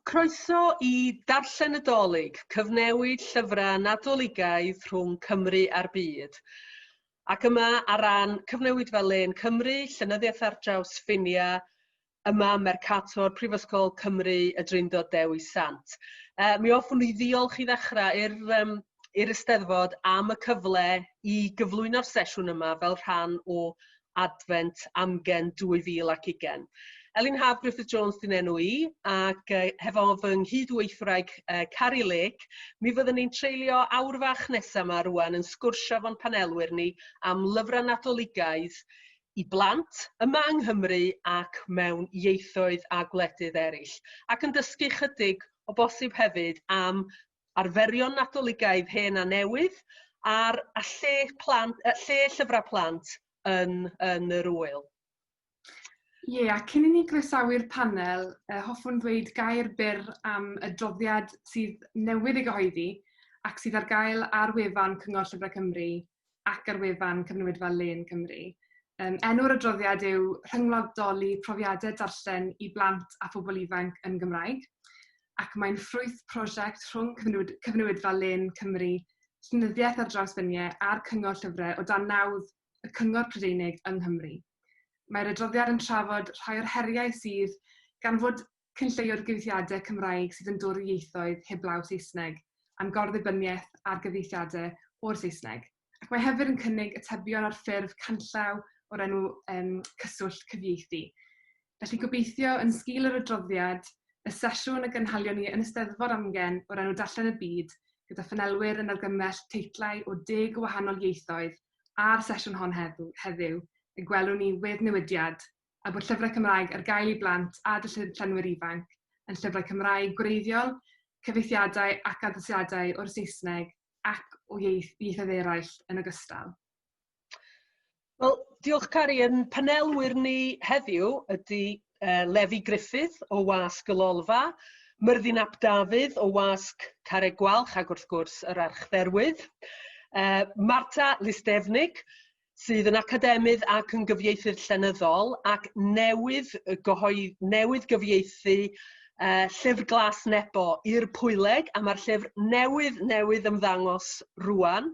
Croeso i Darllen y Dolig, cyfnewid llyfrau Nadoligaidd rhwng Cymru a'r byd. Ac yma ar ran Cyfnewid Fel Lên Cymru, Llenyddiaeth ar Draws Ffiniau, yma Mercator, Prifysgol Cymru, y Drindod Dewi Sant. Mi hoffwn i ddiolch i ddechrau i'r um, i'r Eisteddfod am y cyfle i gyflwyno'r sesiwn yma fel rhan o Adfent Amgen 2020. Elin Haf Griffith Jones di'n enw i, ac hefo fy nghydweithwraig Cari Lake, mi fyddwn ni'n treulio awr fach nesaf yma rwan yn sgwrsio fo'n panelwyr ni am lyfrau Nadoligaidd i blant yma yng Nghymru ac mewn ieithoedd a gwledydd eraill, ac yn dysgu chydig o bosib hefyd am arferion Nadoligaidd hen a newydd, a'r, a lle, plant, lle llyfrau plant yn, yn yr ŵyl. Ie, yeah, cyn i ni groesawu'r panel, hoffwn ddweud gair byr am y droddiad sydd newydd ei gyhoeddi ac sydd ar gael ar wefan Cyngor Llyfrau Cymru ac ar wefan Cyfnewidfa Lên Cymru. Um, enw'r adroddiad yw Rhyngwladoli Profiadau Darllen i Blant a Phobl Ifanc yn Gymraeg, ac mae'n ffrwyth prosiect rhwng Cyfnewid, Cyfnewidfa Lên Cymru, Llenyddiaeth ar Draws Ffiniau a'r Cyngor Llyfrau o dan nawdd y Cyngor Prydeinig yng Nghymru. Mae'r adroddiad yn trafod rhai o'r heriau sydd gan fod cyn lleied o gyfieithiadau Cymraeg sydd yn dod o ieithoedd heblaw Saesneg, a'n gorddibyniaeth ar gyfieithiadau o'r Saesneg. Ac mae hefyd yn cynnig atebion ar ffurf canllaw o'r enw um, cyswllt cyfieithu. Felly gobeithio yn sgil yr adroddiad, y sesiwn y gynhalion ni yn Eisteddfod Amgen o'r enw Darllen y Byd, gyda phanelwyr yn argymell teitlau o deg o wahanol ieithoedd a'r sesiwn hon heddiw, y gwelwn ni weddnewidiad a bod llyfrau Cymraeg ar gael i blant a darllenwyr ifanc yn llyfrau Cymraeg gwreiddiol, cyfieithiadau ac addasiadau o'r Saesneg ac o ieithoedd eraill yn ogystal. Wel, diolch Cari. Yn panelwyr ni heddiw ydy Lefi Griffith o Wasg y Lolfa, Myrddin ap Dafydd o Wasg Carreg Gwalch ac wrth gwrs yr Archdderwydd, Marta Listewnik, sydd yn academydd ac yn gyfieithydd llenyddol ac newydd, gyhoedd, newydd gyfieithu Llyfr Glas Nebo i'r Pwyleg, a mae'r llyfr newydd newydd ymddangos rwan.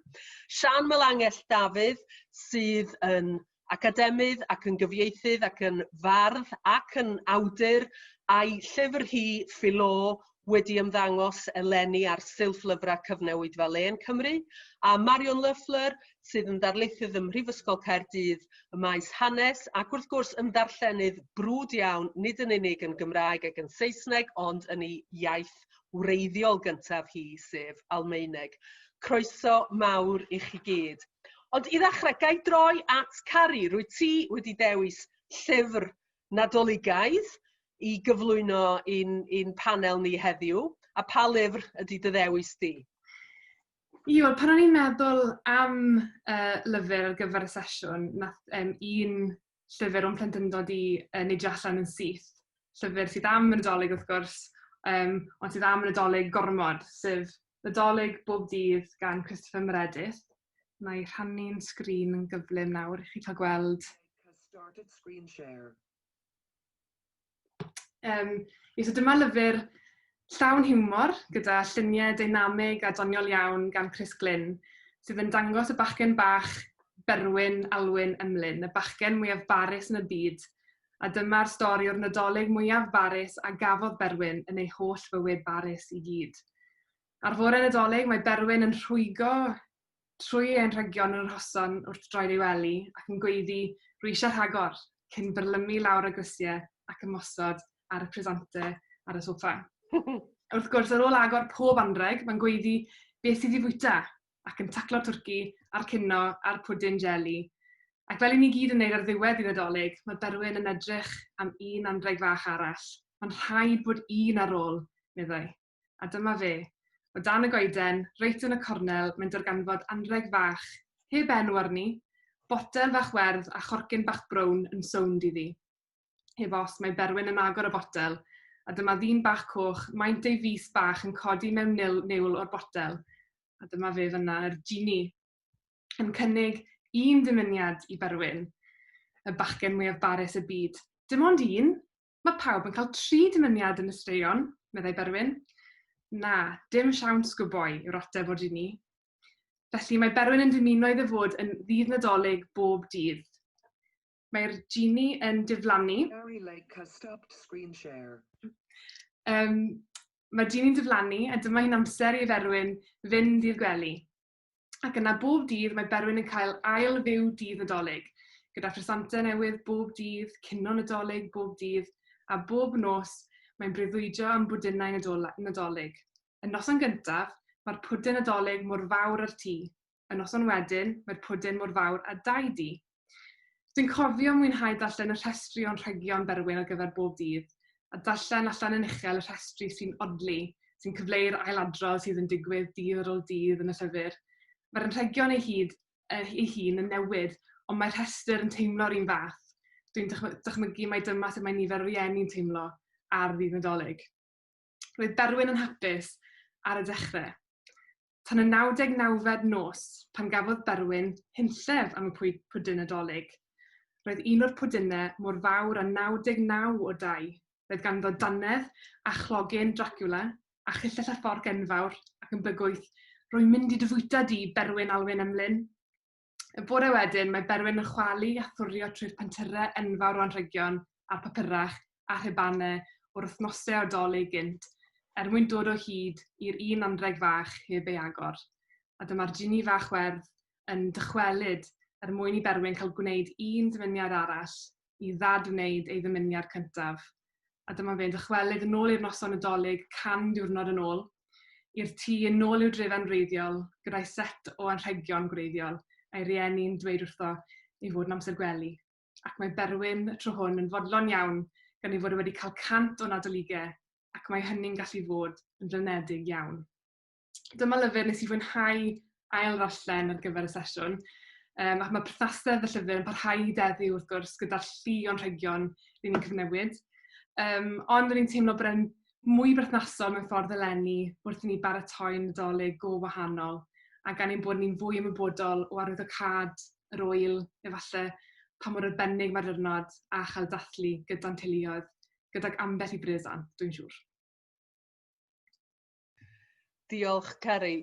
Siân Melangell Dafydd, sydd yn academydd ac yn gyfieithydd ac yn fardd ac yn awdur, a'i llyfr hi, Philo, wedi ymddangos eleni ar silff lyfrau Cyfnewidfa Lên Cymru, a Marion Löffler, sydd yn ddarlithydd ym Mhrifysgol Caerdydd ym maes hanes, ac wrth gwrs yn ddarllenydd brwd iawn, nid yn unig yn Gymraeg ac yn Saesneg, ond yn ei iaith wreiddiol gyntaf hi, sef Almaeneg. Croeso mawr i chi gyd. Ond i ddechrau, ga i droi at Cari? Rwyt ti wedi dewis llyfr Nadoligaidd i gyflwyno i'n, i'n panel ni heddiw, a pa lyfr ydy dy ddewis di? Ie, wel, pan o'n i'n meddwl am lyfr ar gyfer y sesiwn, nath um, un llyfr o'n plentyndod i neidio allan yn syth. Llyfr sydd am y Nadolig, wrth gwrs, um, ond sydd am y Nadolig gormod, sef Nadolig Bob Dydd gan Christopher Meredith. Na i rhannu'n sgrin yn gyflym nawr i chi cael gweld. Started screen share. Um, so dyma lyfr llawn hiwmor gyda lluniau deinamig a doniol iawn gan Chris Glynn, sydd yn dangos y bachgen bach Berwyn Alwyn Emlyn, y bachgen mwyaf barus yn y byd, a dyma'r stori o'r Nadolig mwyaf barus a gafodd Berwyn yn ei holl fywyd barus i gyd. Ar fore Nadolig mae Berwyn yn rhwygo trwy ei anrhegion yn yr hosan wrth droed ei wely ac yn gweiddi rwy eisiau rhagor cyn byrlymu lawr y grisiau ac ymosod ar y presante ar y soffa. Wrth gwrs, ar ôl agor pob anrheg, mae'n gweiddi beth sydd i fwyta ac yn taclo'r twrci a'r cino a'r pwdin jeli. Ac fel i ni gyd yn wneud ar ddiwedd i Nadolig, mae Berwyn yn edrych am un anrheg fach arall. Mae'n rhaid bod un ar ôl, meddai. A dyma fe. O dan y goeden, reit yn y cornel, mae'n darganfod anrheg fach, heb enw arni, botel fach werdd a chorcyn bach brown yn sownd iddi. Heb os, mae Berwyn yn agor y botel, a dyma ddyn bach coch, maint ei fys bach yn codi mewn nil, niwl o'r botel. A dyma fe fyna, yr genie, yn cynnig un dymuniad i Berwyn, y bachgen mwyaf barus y byd. Dim ond un. Mae pawb yn cael 3 dymuniad yn y straeon, meddai Berwyn. Na, dim siawns good boy, yw'r ateb o'r genie. Felly mae Berwyn yn dymuno iddo fod yn ddydd Nadolig bob dydd. Mae'r genie yn diflannu. Gary Lake has stopped screen share. Mae'r genie'n diflannu a dyma hi'n amser i Berwyn fynd i'r gwely. Ac yna bob dydd mae Berwyn yn cael ail fyw dydd Nadolig, gyda phresantau newydd bob dydd, cino Nadolig bob dydd, a bob nos mae'n breuddwydio am bwdinau Nadolig. Y noson gyntaf, mae'r pwdin Nadolig mor fawr â'r tŷ. Y noson wedyn, mae'r pwdin mor fawr â dau dŷ. Dwi'n cofio mwynhau darllen y rhestri o'n rhegion Berwyn ar gyfer bob dydd, a darllen allan yn uchel y rhestri sy'n odli, sy'n cyfleu'r ailadrodd sydd yn digwydd dydd ar ôl dydd yn y llyfr. Mae'r anrhegion ei hyd ei hun yn newid, ond mae'r rhestr yn teimlo'r un fath. Dwi'n dychmygu mai dyma sut mae nifer o rieni'n teimlo ar ddydd Nadolig. Roedd Berwyn yn hapus ar y dechrau. Tan y 99fed nos, pan gafodd Berwyn hunllef am y pwdin Nadolig. Roedd un o'r pwdinau mor fawr â 99 o dai. Roedd ganddo dannedd a chlogyn Dracula, a chyllell a fforc enfawr, ac yn bygwth, Rwy'n mynd i dy fwyta di, Berwyn Alwyn Emlyn. Y bore wedyn, mae Berwyn yn chwalu a thwrio trwy'r pentyrrau enfawr o anrhegion a'r papurach a rhubanau o'r wythnosau o'r Dolig gynt, er mwyn dod o hyd i'r un anrheg fach heb ei agor. A dyma'r jini fach werdd yn dychwelyd er mwyn i Berwyn cael gwneud un dymuniad arall i ddad-wneud ei ddymuniad cyntaf. A dyma fe'n dychwelyd yn ôl i'r noson Nadolig 100 diwrnod yn ôl, i'r tŷ yn ôl i'w drefen wreiddiol, gyda'i set o anrhegion gwreiddiol, a'i rieni'n dweud wrtho ei fod yn amser gwely. Ac mae Berwyn y tro hwn yn fodlon iawn gan ei fod e wedi cael 100 o Nadoligau, ac mae hynny'n gallu fod yn flinedig iawn. Dyma lyfr nes i fwynhau ail ddarllen ar gyfer y sesiwn. Ac mae perthnasedd y llyfr yn parhau i deddiw wrth gwrs gyda'r llu o'n rhegion ry'n ni'n cyfnewid. Ond o'n i'n teimlo bod e'n mwy berthnasol mewn ffordd eleni wrth i ni baratoi Nadolig go wahanol a gan ein bod ni'n fwy ymwybodol o arwyddocâd yr ŵyl, efallai pa mor arbennig mae'r diwrnod a chael dathlu gyda'n teuluoedd, gydag ambell i bresant, dwi'n siŵr. Diolch, Ceri.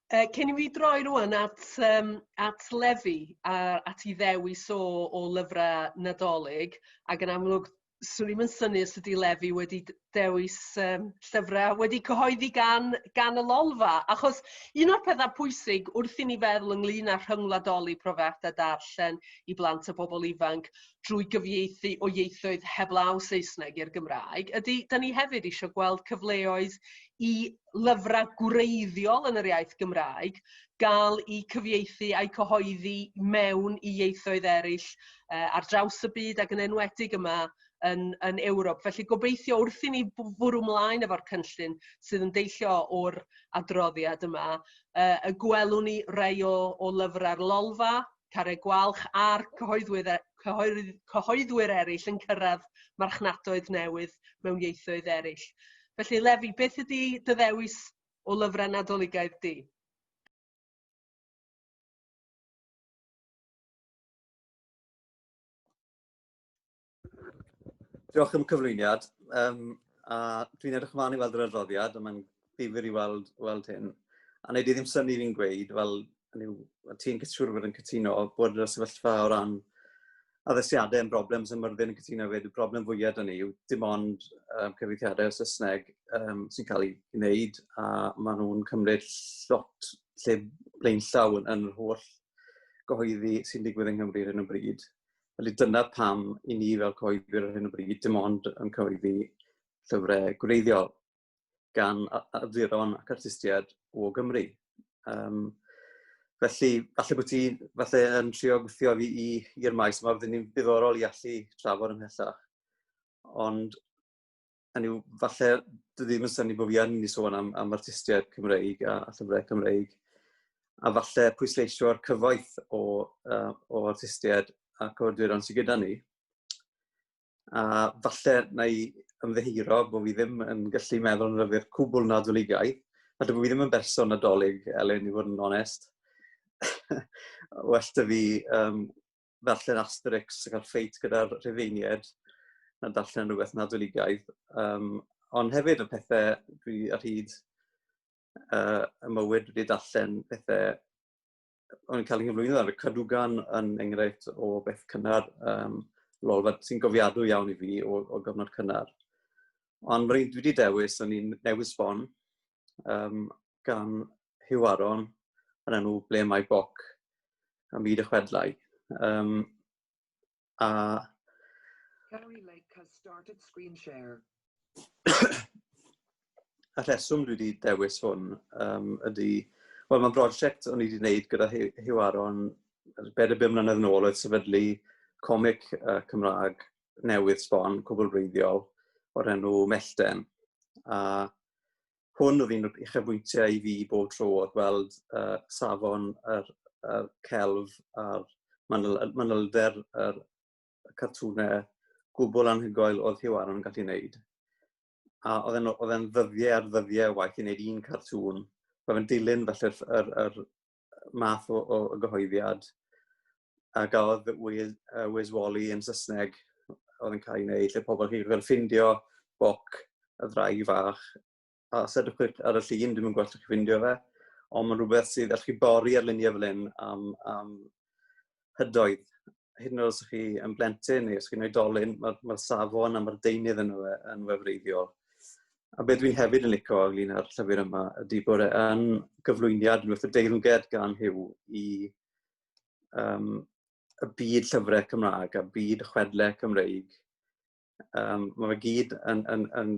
Cyn i fi droi rwan at Lefi a at ei ddewis o lyfrau Nadolig, ac yn amlwg, swn i'm yn synnu os ydy Lefi wedi dewis llyfrau wedi cyhoeddi gan y Lolfa, achos un o'r pethau pwysig wrth i ni feddwl ynglyn â rhyngwladoli profiadau darllen i blant a bobl ifanc drwy gyfieithu o ieithoedd heblaw Saesneg i'r Gymraeg, ydy, da ni hefyd eisiau gweld cyfleoedd i lyfrau gwreiddiol yn yr iaith Gymraeg gael eu cyfieithu a'u cyhoeddi mewn i ieithoedd eraill ar draws y byd ac yn enwedig yma yn Ewrop. Felly gobeithio wrth i ni fwrw mlaen efo'r cynllun sydd yn deillio o'r adroddiad yma, y gwelwn ni rai o lyfrau'r Lolfa, Carreg Gwalch a'r cyhoeddwyr eraill yn cyrraedd marchnadoedd newydd mewn ieithoedd eraill. Felly, Lefi, beth ydy dy ddewis o lyfrau Nadoligaidd di? Diolch am y cyflwyniad. A dwi'n edrych ymlaen i weld yr adroddiad, a mae'n ddifyr i weld hyn. A wneud i ddim synnu fi'n gweud, fel ti'n siŵr fod yn cytuno bod y sefyllfa o ran addasiadau yn broblem sy'n Myrddin yn cytuno hefyd. Y broblem fwyaf 'da ni yw dim ond cyfieithiadau o Saesneg sy'n cael ei gwneud, a maen nhw'n cymryd lot lle blaenllaw yn yr holl gyhoeddi sy'n digwydd yng Nghymru ar hyn o bryd. Felly dyna pam i ni fel cyhoeddwyr ar hyn o bryd dim ond yn cyhoeddi llyfrau gwreiddiol gan awduron ac artistiaid o Gymru. Felly, falle bod ti falle yn trio gwthio fi i'r maes yma, byddwn ni'n ddiddorol i allu trafod ymhellach. Ond, hynny yw, falle dwi ddim yn synnu bod fi yn mynd i sôn am artistiaid Cymreig a llyfrau Cymreig, a falle pwysleisio'r cyfoeth o artistiaid ac o awduron sydd gyda ni. A falle na i ymddiheuro bod fi ddim yn gallu meddwl yn lyfr cwbl Nadoligaidd. Falle bod fi ddim yn berson Nadolig, Elin, i fod yn onest. Well da fi ddarllen Asterix a cael ffeit gyda'r Rhufeiniaid na darllen rhywbeth Nadoligaidd. Ond hefyd y pethau dwi ar hyd y mywyd wedi darllen pethau o'n i'n cael ei nghyflwyno ar y Cadwgan yn enghraifft o beth cynnar, Lolfa sy'n gofiadwy iawn i fi o gyfnod cynnar. Ond mae'r un dwi wedi dewis yn un newydd sbon gan Huw Aaron yn enw Ble Mae Boc ym Myd y Chwedlau. A Gary Lake has started screen share. Y rheswm dwi wedi dewis hwn ydy, wel, mae'n brosiect o'n i wedi gwneud gyda Huw Aaron 4-5 mlynedd yn ôl, oedd sefydlu comic Cymraeg newydd sbon, cwbl wreiddiol, o'r enw Mellten. A hwn oedd un o'r uchafbwyntiau i fi bob tro, oedd gweld safon yr celf a'r manylder yr cartwnau gwbl anhygoel oedd Huw Aaron yn gallu wneud. A oedd e'n ddyddiau ar ddyddiau waith i wneud un cartŵn. Mae fe'n dilyn felly'r yr math o gyhoeddiad a gafodd Where's Wally yn Saesneg oedd yn cael ei wneud, lle pobl chi'n gorfod ffindio Boc y ddraig fach. A os edrychwch ar y llun, dwi'm yn gweld lle chi ffindio fe, ond mae'n rhywbeth sydd allwch chi bori ar luniau fel hyn am hydoedd. Hyd yn oed os ydych chi yn blentyn neu os chi'n oedolyn, mae'r safon a mae'r deunydd yno fe yn wefreiddiol. A beth dwi'n hefyd yn licio ynglyn â'r llyfr yma ydy bod e yn gyflwyniad, yn fath o deyrnged gan Huw i y byd llyfrau Cymraeg a byd chwedlau Cymreig. Mae fe gyd yn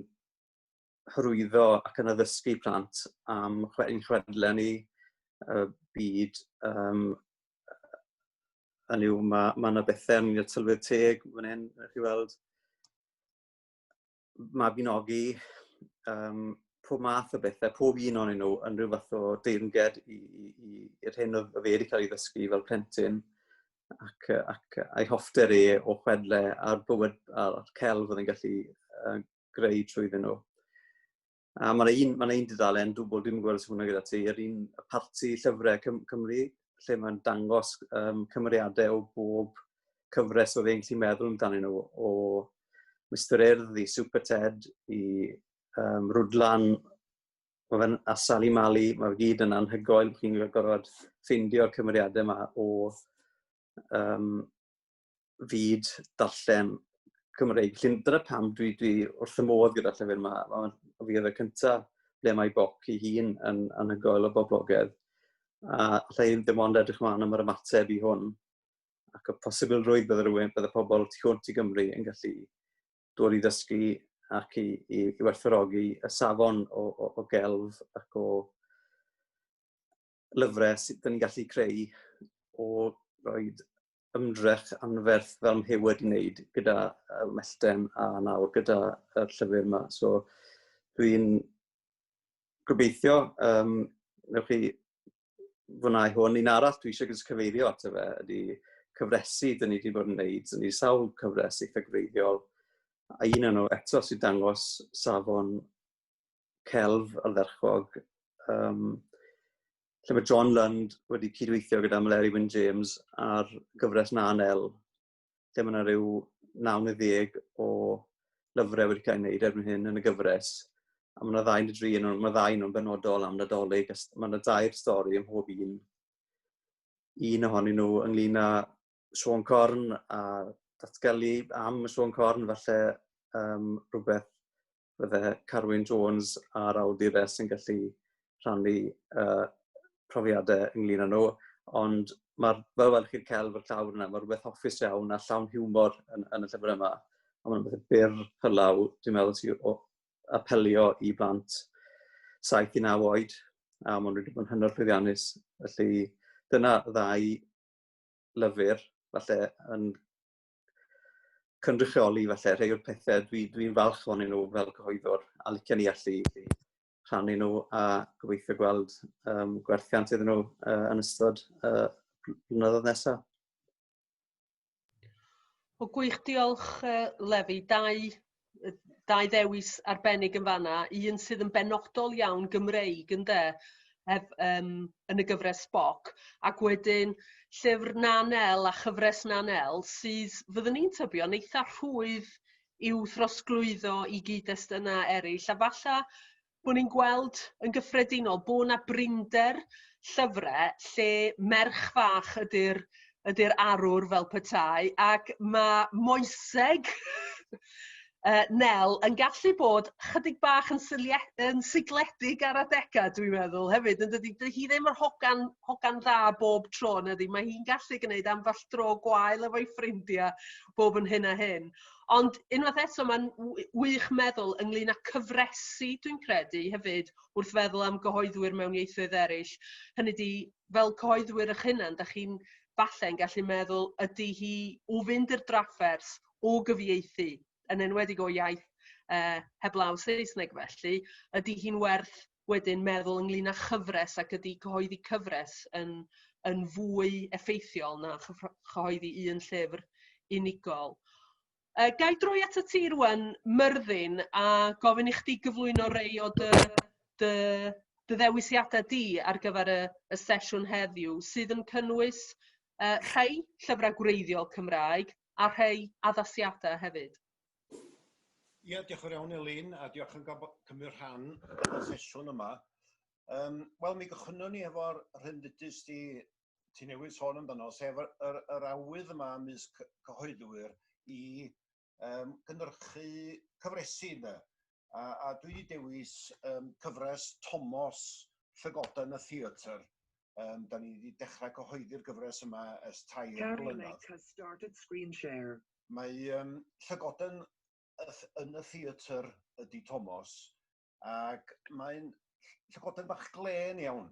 hyrwyddo ac yn addysgu plant am ein chwedlau ni, y byd. Hynny yw, ma' 'na bethau yn y tylwyth teg fan hyn, chi weld Mabinogi, pob math o bethau, pob un ohonyn nhw yn rhyw fath o deyrnged i'r hyn oedd fe wedi cael ei ddysgu fel plentyn ac a'i hoffter e o chwedlau a'r bywyd a'r celf oedd yn gallu greu trwyddyn nhw. A mae 'na un, ma' 'na un dudalen dwbl, dwi'm yn gwybod os yw hwnna gyda ti, yr un parti llyfrau Cymru, lle mae'n dangos cymeriadau o bob cyfres oedd e'n gallu meddwl amdanyn nhw, o Mistar Urdd i Super Ted i Rwdlan, mae fe'n a Sali Mali, mae fe gyd yn anhygoel, chi'n gorfod ffeindio'r cymeriadau yma o fyd darllen Cymreig. Felly dyna pam dwi wrth y modd gyda'r llyfr yma. Fi oedd y cyntaf ble mae Boc ei hun yn anhygoel o boblogaidd. A allai ddim ond edrych ymlaen am yr ymateb i hwn ac y posibilrwydd bydde pobl tu hwnt i Gymru yn gallu dod i ddysgu ac i werthfawrogi y safon o gelf ac o lyfrau sydd yn gallu creu o roed ymdrech anferth fel mae Huw wedi wneud gyda Mellten a nawr gyda yr llyfr yma. So dwi'n gobeithio, newch chi fwynhau hwn. Un arall dwi eisiau jyst cyfeirio ato fe ydy cyfresi dyn ni wedi bod yn wneud. Dyn ni sawl cyfres eitha gwreiddiol, a un o'n nhw eto sy'n dangos safon celf ardderchog, lle mae John Lund wedi cydweithio gyda Meleri Wyn James ar gyfres Na Nel, lle mae yna rhyw 90 o lyfrau wedi cael ei wneud erbyn hyn yn y gyfres. A mae yna ddau neu dri, yn mae ddau nhw'n benodol am Nadolig, a mae yna dair stori ym mhob un. Un ohonyn nhw ynglyn â Siôn Corn a datgelu am Siôn Corn, falle rhywbeth fydde Carwyn Jones a'r awdures yn gallu rhannu profiadau ynglyn â nhw. Ond mae'r, fel welwch chi'r celf o'r llawr yna, mae rhywbeth hoffus iawn a llawn hiwmor yn y llyfr yma. A mae'n rhywbeth byr hylaw, dwi'n meddwl, sy'n apelio i blant 7 i 9 oed, a maen nhw wedi bod yn hynod llwyddiannus. Felly dyna ddau lyfr, falle yn cynrychioli falle rhai o'r pethau dwi falch ohonyn nhw fel cyhoeddwr, a licen i allu rhannu nhw a gobeithio gweld gwerthiant iddyn nhw yn ystod blynyddoedd nesaf. O gwych, diolch Lefi. Dau ddewis arbennig yn fanna, un sydd yn benodol iawn Gymreig ynde, yn y gyfres Sboc, ac wedyn llyfr Na Nel a chyfres Na Nel sydd, fyddwn ni'n tybio, yn eitha rhwydd i'w throsglwyddo i gyd-destunau eraill, a falle bod ni'n gweld yn gyffredinol bod 'na brinder llyfrau lle merch fach ydy'r arwr fel petai, ac mae moeseg Nel yn gallu bod chydig bach yn sigledig ar adegau, dwi'n meddwl, hefyd. Yn dydi, dydi hi ddim yr hogan dda bob tro, nadi. Mae hi'n gallu gwneud ambell dro gwael efo'i ffrindiau bob yn hyn a hyn. Ond unwaith eto, mae'n wych meddwl ynglyn â cyfresi, dwi'n credu, hefyd, wrth feddwl am gyhoeddwyr mewn ieithoedd eraill. Hynny ydi, fel cyhoeddwyr eich hunan, da chi'n falle'n gallu meddwl, ydy hi o fynd i'r draffers o gyfieithu, yn enwedig o iaith heblaw Saesneg felly, ydy hi'n werth wedyn meddwl ynglyn â chyfres ac ydy cyhoeddi cyfres yn fwy effeithiol na chyhoeddi un llyfr unigol. Ga i droi at y ti rwan, Myrddin, a gofyn i chdi gyflwyno rei o dy ddewisiadau di ar gyfer y sesiwn heddiw, sydd yn cynnwys rhai llyfrau gwreiddiol Cymraeg a rhai addasiadau hefyd. Ie, diolch yn iawn Elin, a diolch yn cymryd rhan yn y sesiwn yma. Wel, mi gychwynnwn ni efo'r hyn ddudus ti newydd sôn amdano, sef yr awydd yma ymysg cyhoeddwyr i gynhyrchu cyfresi, ynde. A dwi wedi dewis cyfres Tomos Llygoden y Theatr. Da ni wedi dechrau cyhoeddi'r gyfres yma ers 3 Gary blynedd. Lake has started screen share. Mae Llygoden yn y theatr ydy Tomos, ac mae'n llygoden bach glên iawn,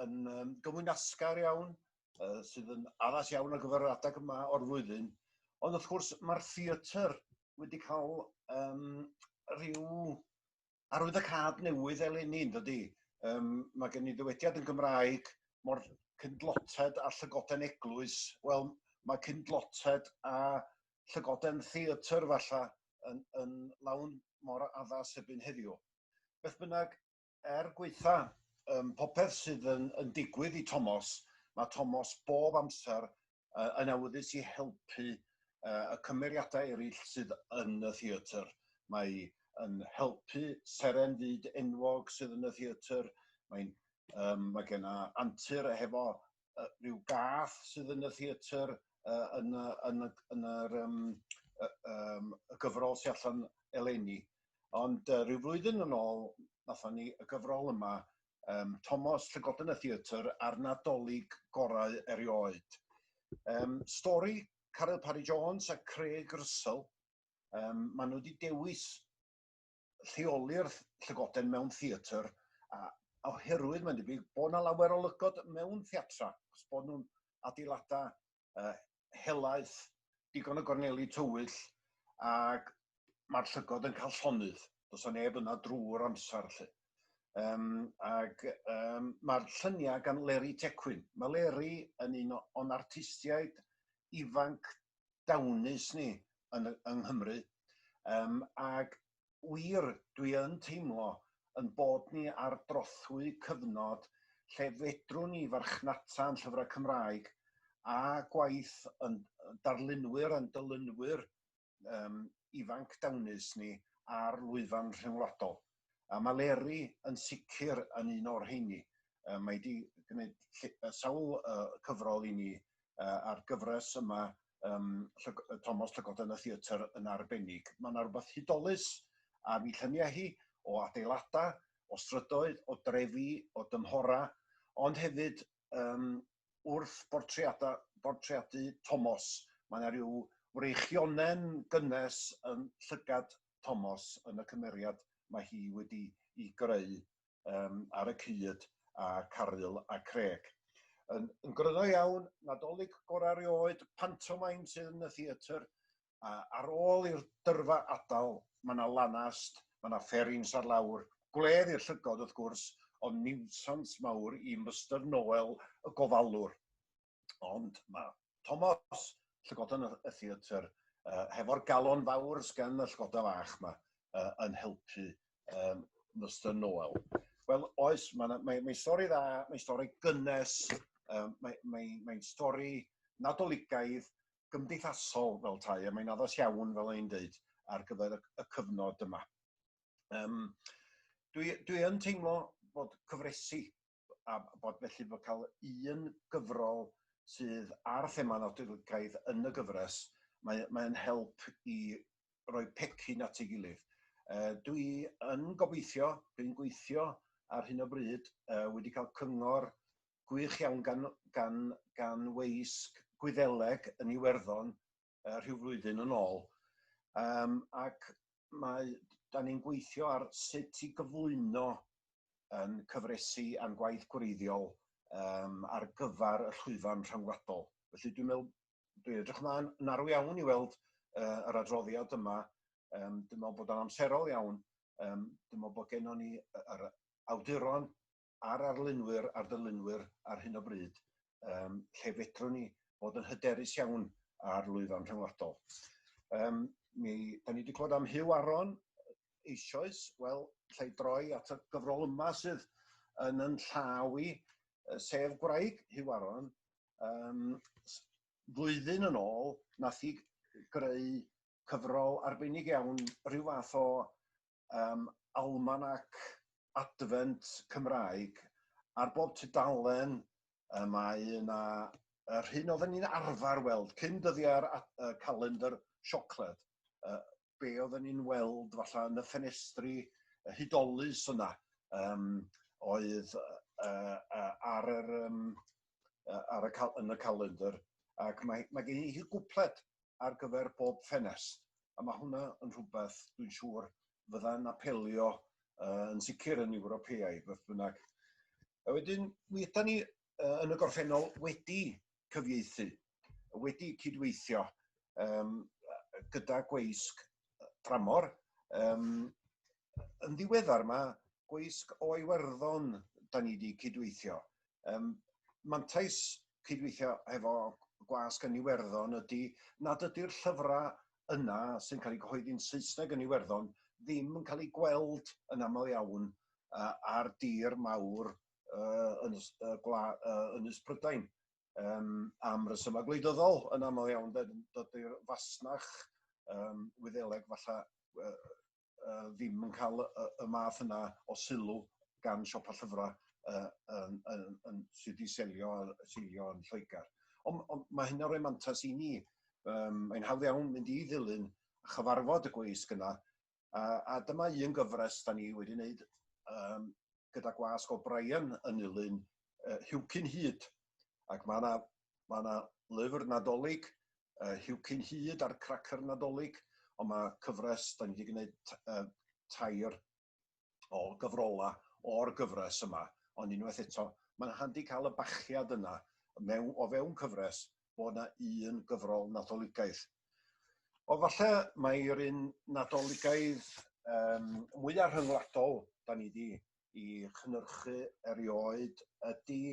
yn gymwynasgar iawn, sydd yn addas iawn ar gyfer yr adeg yma o'r flwyddyn. Ond wrth gwrs mae'r theatr wedi cael rhyw arwyddocâd newydd eleni, yn dydi? Mae gen i ddywediad yn Gymraeg mor cydloted a llygoden eglwys. Wel, mae cydloted a llygoden theatr falle yn lawn mor addas erbyn heddiw. Beth bynnag, er gwaetha popeth sydd yn digwydd i Tomos, mae Tomos bob amser yn awyddus i helpu y cymeriadau eraill sydd yn y theatr. Mae yn helpu seren fyd enwog sydd yn y theatr. Mae genna antur hefo rhyw gath sydd yn y theatr yn y gyfrol sy'n allan eleni. Ond rhyw flwyddyn yn ôl, nathon ni y gyfrol yma, Tomos Llygoden y Theatr a'r Nadolig Gorau Erioed. Stori Caryl Parry Jones a Craig Russell, maen nhw wedi dewis lleoli'r llygoden mewn theatr, a oherwydd mae'n debyg bod 'na lawer o lygod mewn theatra, achos bod nhw'n adeiladau helaeth, digon o gorneli tywyll, ac mae'r llygod yn cael llonydd. Does 'na neb yna drwy'r amser, lly. Ac mae'r lluniau gan Leri Tecwyn. Mae Leri yn un o'n artistiaid ifanc dawnus ni yng Nghymru. Ac wir, dwi yn teimlo yn bod ni ar drothwy cyfnod lle fedrwn ni farchnata yn llyfrau Cymraeg a gwaith yn darlunwyr a'n dylunwyr ifanc dawnus ni ar lwyfan rhyngwladol. A mae Leri yn sicr yn un o'r rheini. Mae wedi gwneud sawl cyfrol i ni ar gyfres yma, Tomos Llygoden y Theatr yn arbennig. Mae yna rhywbeth hudolus am ei lluniau hi o adeiladau, o strydoedd, o drefi, o dymhora, ond hefyd wrth bortreadu Tomos, mae yna rhyw wreichionen gynnes yn llygad Tomos yn y cymeriad mae hi wedi ei greu ar y cyd a Caryl a Craig. Yn gryno iawn, Nadolig gorau erioed, pantomime sydd yn y theatr, a ar ôl i'r dyrfa adael, mae yna lanast, mae yna fferins ar lawr, gwledd i'r llygod wrth gwrs, ond niwsans mawr i Mr Noel y gofalwr. Ond mae Tomos, llygoden y theatr, hefo'r galon fawr sgan y llygoden fach yma, yn helpu Mr Noel. Wel, oes, mae stori dda, mae stori gynnes, mae'n stori nadoligaidd gymdeithasol fel tai, a mae'n addas iawn, fel o'n i'n deud, ar gyfer y cyfnod yma. Dwi yn teimlo bod cyfresi a bod felly bod cael un gyfrol sydd ar thema Nadoligaidd yn y gyfres, mae'n help i roi pecyn at ei gilydd. Dwi yn gobeithio, dwi'n gweithio ar hyn o bryd, wedi cael cyngor gwych iawn gan weisg Gwyddeleg yn Iwerddon rhyw flwyddyn yn ôl. Ac da ni'n gweithio ar sut i gyflwyno yn cyfresi a'n gwaith gwreiddiol ar gyfer y llwyfan rhyngwladol. Felly dwi'n meddwl, dwi'n edrych ymlaen yn arw iawn i weld yr adroddiad yma. Dwi'n meddwl bod o'n amserol iawn. Dwi'n meddwl bod gennon ni yr awduron a'r arlunwyr a'r dylunwyr ar hyn o bryd, lle fedrwn ni fod yn hyderus iawn ar lwyfan rhyngwladol. Da ni wedi clywed am Huw Aaron eisoes. Wel, lle i droi at y gyfrol yma sydd yn llaw i, sef gwraig Huw Aaron. Flwyddyn yn ôl, nath hi greu cyfrol arbennig iawn, rhyw fath o almanac Advent Cymraeg. Ar bob tudalen mae yna yr hyn oedden ni'n arfer weld cyn dyddiau'r calendar siocled, be oedden ni'n weld falle yn y ffenestri hudolus yna, oedd ar yr, ar y yn y calendar, ac mae gen i hi gwpled ar gyfer bob ffenest, a mae hwnna yn rhywbeth dwi'n siŵr fydda'n apelio yn sicr yn Ewropeaidd, beth bynnag. A wedyn, mi ydan ni yn y gorffennol wedi cyfieithu, wedi cydweithio gyda gweisg dramor. Yn ddiweddar yma, gweisg o Iwerddon da ni wedi cydweithio. Mantais cydweithio efo gwasg yn Iwerddon ydy nad ydy'r llyfrau yna sy'n cael eu cyhoeddi'n Saesneg yn Iwerddon ddim yn cael eu gweld yn aml iawn ar dir mawr Ynys Prydain. Am resymau gwleidyddol yn aml iawn, dydy'r fasnach Wyddeleg falle ddim yn cael y math yna o sylw gan siopa llyfrau sydd wedi selio yn Lloegr. Ond mae hynna'n rhoi mantais i ni. Mae'n hawdd iawn mynd i ddilyn a chyfarfod y gweisg yna. A dyma un gyfres da ni wedi wneud gyda gwasg O'Brien yn Nulyn, Huwcyn Hud. Ac mae yna lyfr Nadolig, Huwcyn Hud a'r cracer Nadolig, ond mae cyfres, da ni wedi gwneud 3 o gyfrola o'r gyfres yma, ond unwaith eto, mae'n handi cael y bachiad yna o fewn cyfres bod yna un gyfrol Nadoligaidd. O falle mae'r un Nadoligaidd mwyaf rhyngwladol da ni wedi i chynhyrchu erioed ydy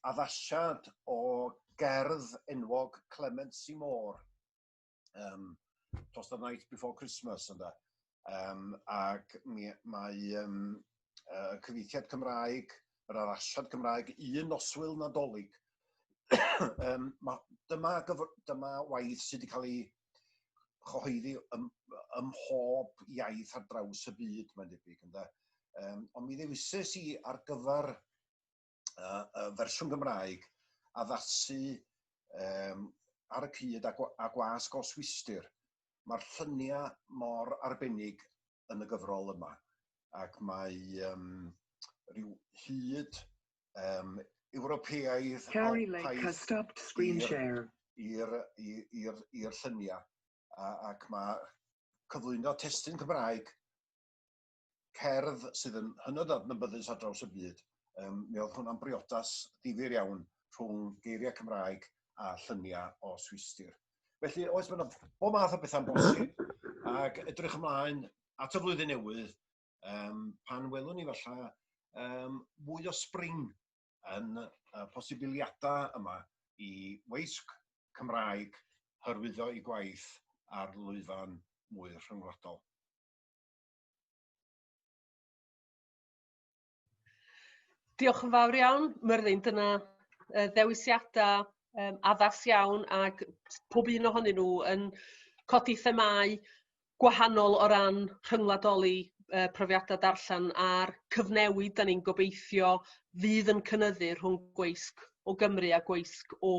addasiad o gerdd enwog Clement C. Moore, Twas the Night Before Christmas, ynde. Ac mae cyfieithiad Cymraeg, yr addasiad Cymraeg, Un Noswyl Nadolig. Dyma waith sydd wedi cael ei chyhoeddi ym mhob iaith ar draws y byd, mae'n debyg, ynde. Ond mi ddewisais i ar gyfer y fersiwn Gymraeg addasu ar y cyd a gwasg o Swistir. Mae'r lluniau mor arbennig yn y gyfrol yma, ac mae rhyw hyd Ewropeaidd Carrie Lake has stopped screen share. i'r lluniau, ac mae cyflwyno testun Cymraeg, cerdd sydd yn hynod adnabyddus ar draws y byd, mi oedd hwnna'n briodas ddifyr iawn rhwng geiriau Cymraeg a lluniau o Swistir. Felly, oes, mae yna bob math o bethau'n bosib, ac edrych ymlaen at y flwyddyn newydd, pan welwn ni falle mwy o spring yn y posibiliadau yma i weisg Cymraeg hyrwyddo ei gwaith ar lwyfan mwy rhyngwladol. Diolch yn fawr iawn, Myrddin. Dyna ddewisiadau addas iawn, ac pob un ohonyn nhw yn codi themâu gwahanol o ran rhyngwladoli profiadau darllen a'r cyfnewid da ni'n gobeithio fydd yn cynyddu rhwng gweisg o Gymru a gweisg o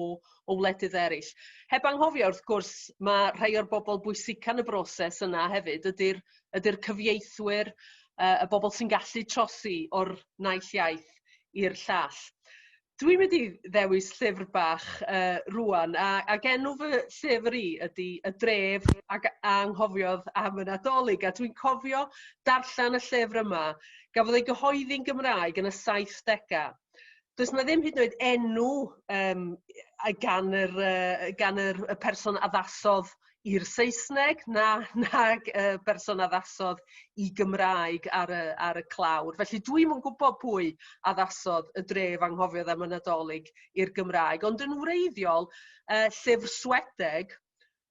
wledydd eraill. Heb anghofio, wrth gwrs, mae rhai o'r bobl bwysica yn y broses yna hefyd ydy'r cyfieithwyr, y bobl sy'n gallu trosi o'r naill iaith i'r llall. Dwi'n mynd i ddewis llyfr bach rwan, ac enw fy llyfr i ydy Y Dref ac Anghofiodd am y Nadolig, a dwi'n cofio darllen y llyfr yma, gafodd ei gyhoeddi'n Gymraeg yn y 70au. Does 'na ddim hyd yn oed enw gan y person addasodd i'r Saesneg nag y berson addasodd i Gymraeg ar y clawr. Felly dwi'm yn gwybod pwy addasodd Y Dref Anghofiodd am y Nadolig i'r Gymraeg, ond yn wreiddiol llyfr Swedeg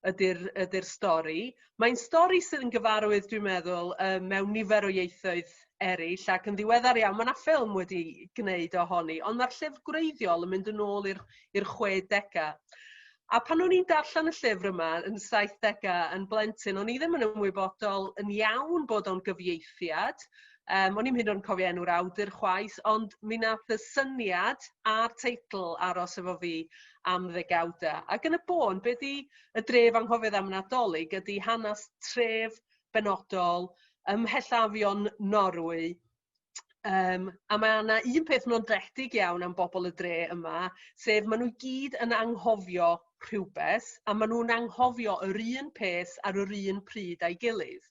ydy'r stori. Mae'n stori sydd yn gyfarwydd, dwi'n meddwl, mewn nifer o ieithoedd eraill, ac yn ddiweddar iawn, mae yna ffilm wedi gwneud ohoni, ond mae'r llyfr gwreiddiol yn mynd yn ôl i'r 60au. A pan o'n i'n darllen y llyfr yma yn 70au yn blentyn, o'n i ddim yn ymwybodol yn iawn bod o'n gyfieithiad. O'n i'm hyd yn oed yn cofio enw'r awdur chwaith, ond mi nath y syniad a'r teitl aros efo fi am ddegawdau. Ac yn y bôn, be di Y Dref Anghofiodd am Nadolig ydy hanes tref benodol ym mhellafion Norwy. A mae yna un peth nodedig iawn am bobl y dre yma, sef maen nhw gyd yn anghofio rhywbeth, a maen nhw'n anghofio yr un peth ar yr un pryd a'i gilydd.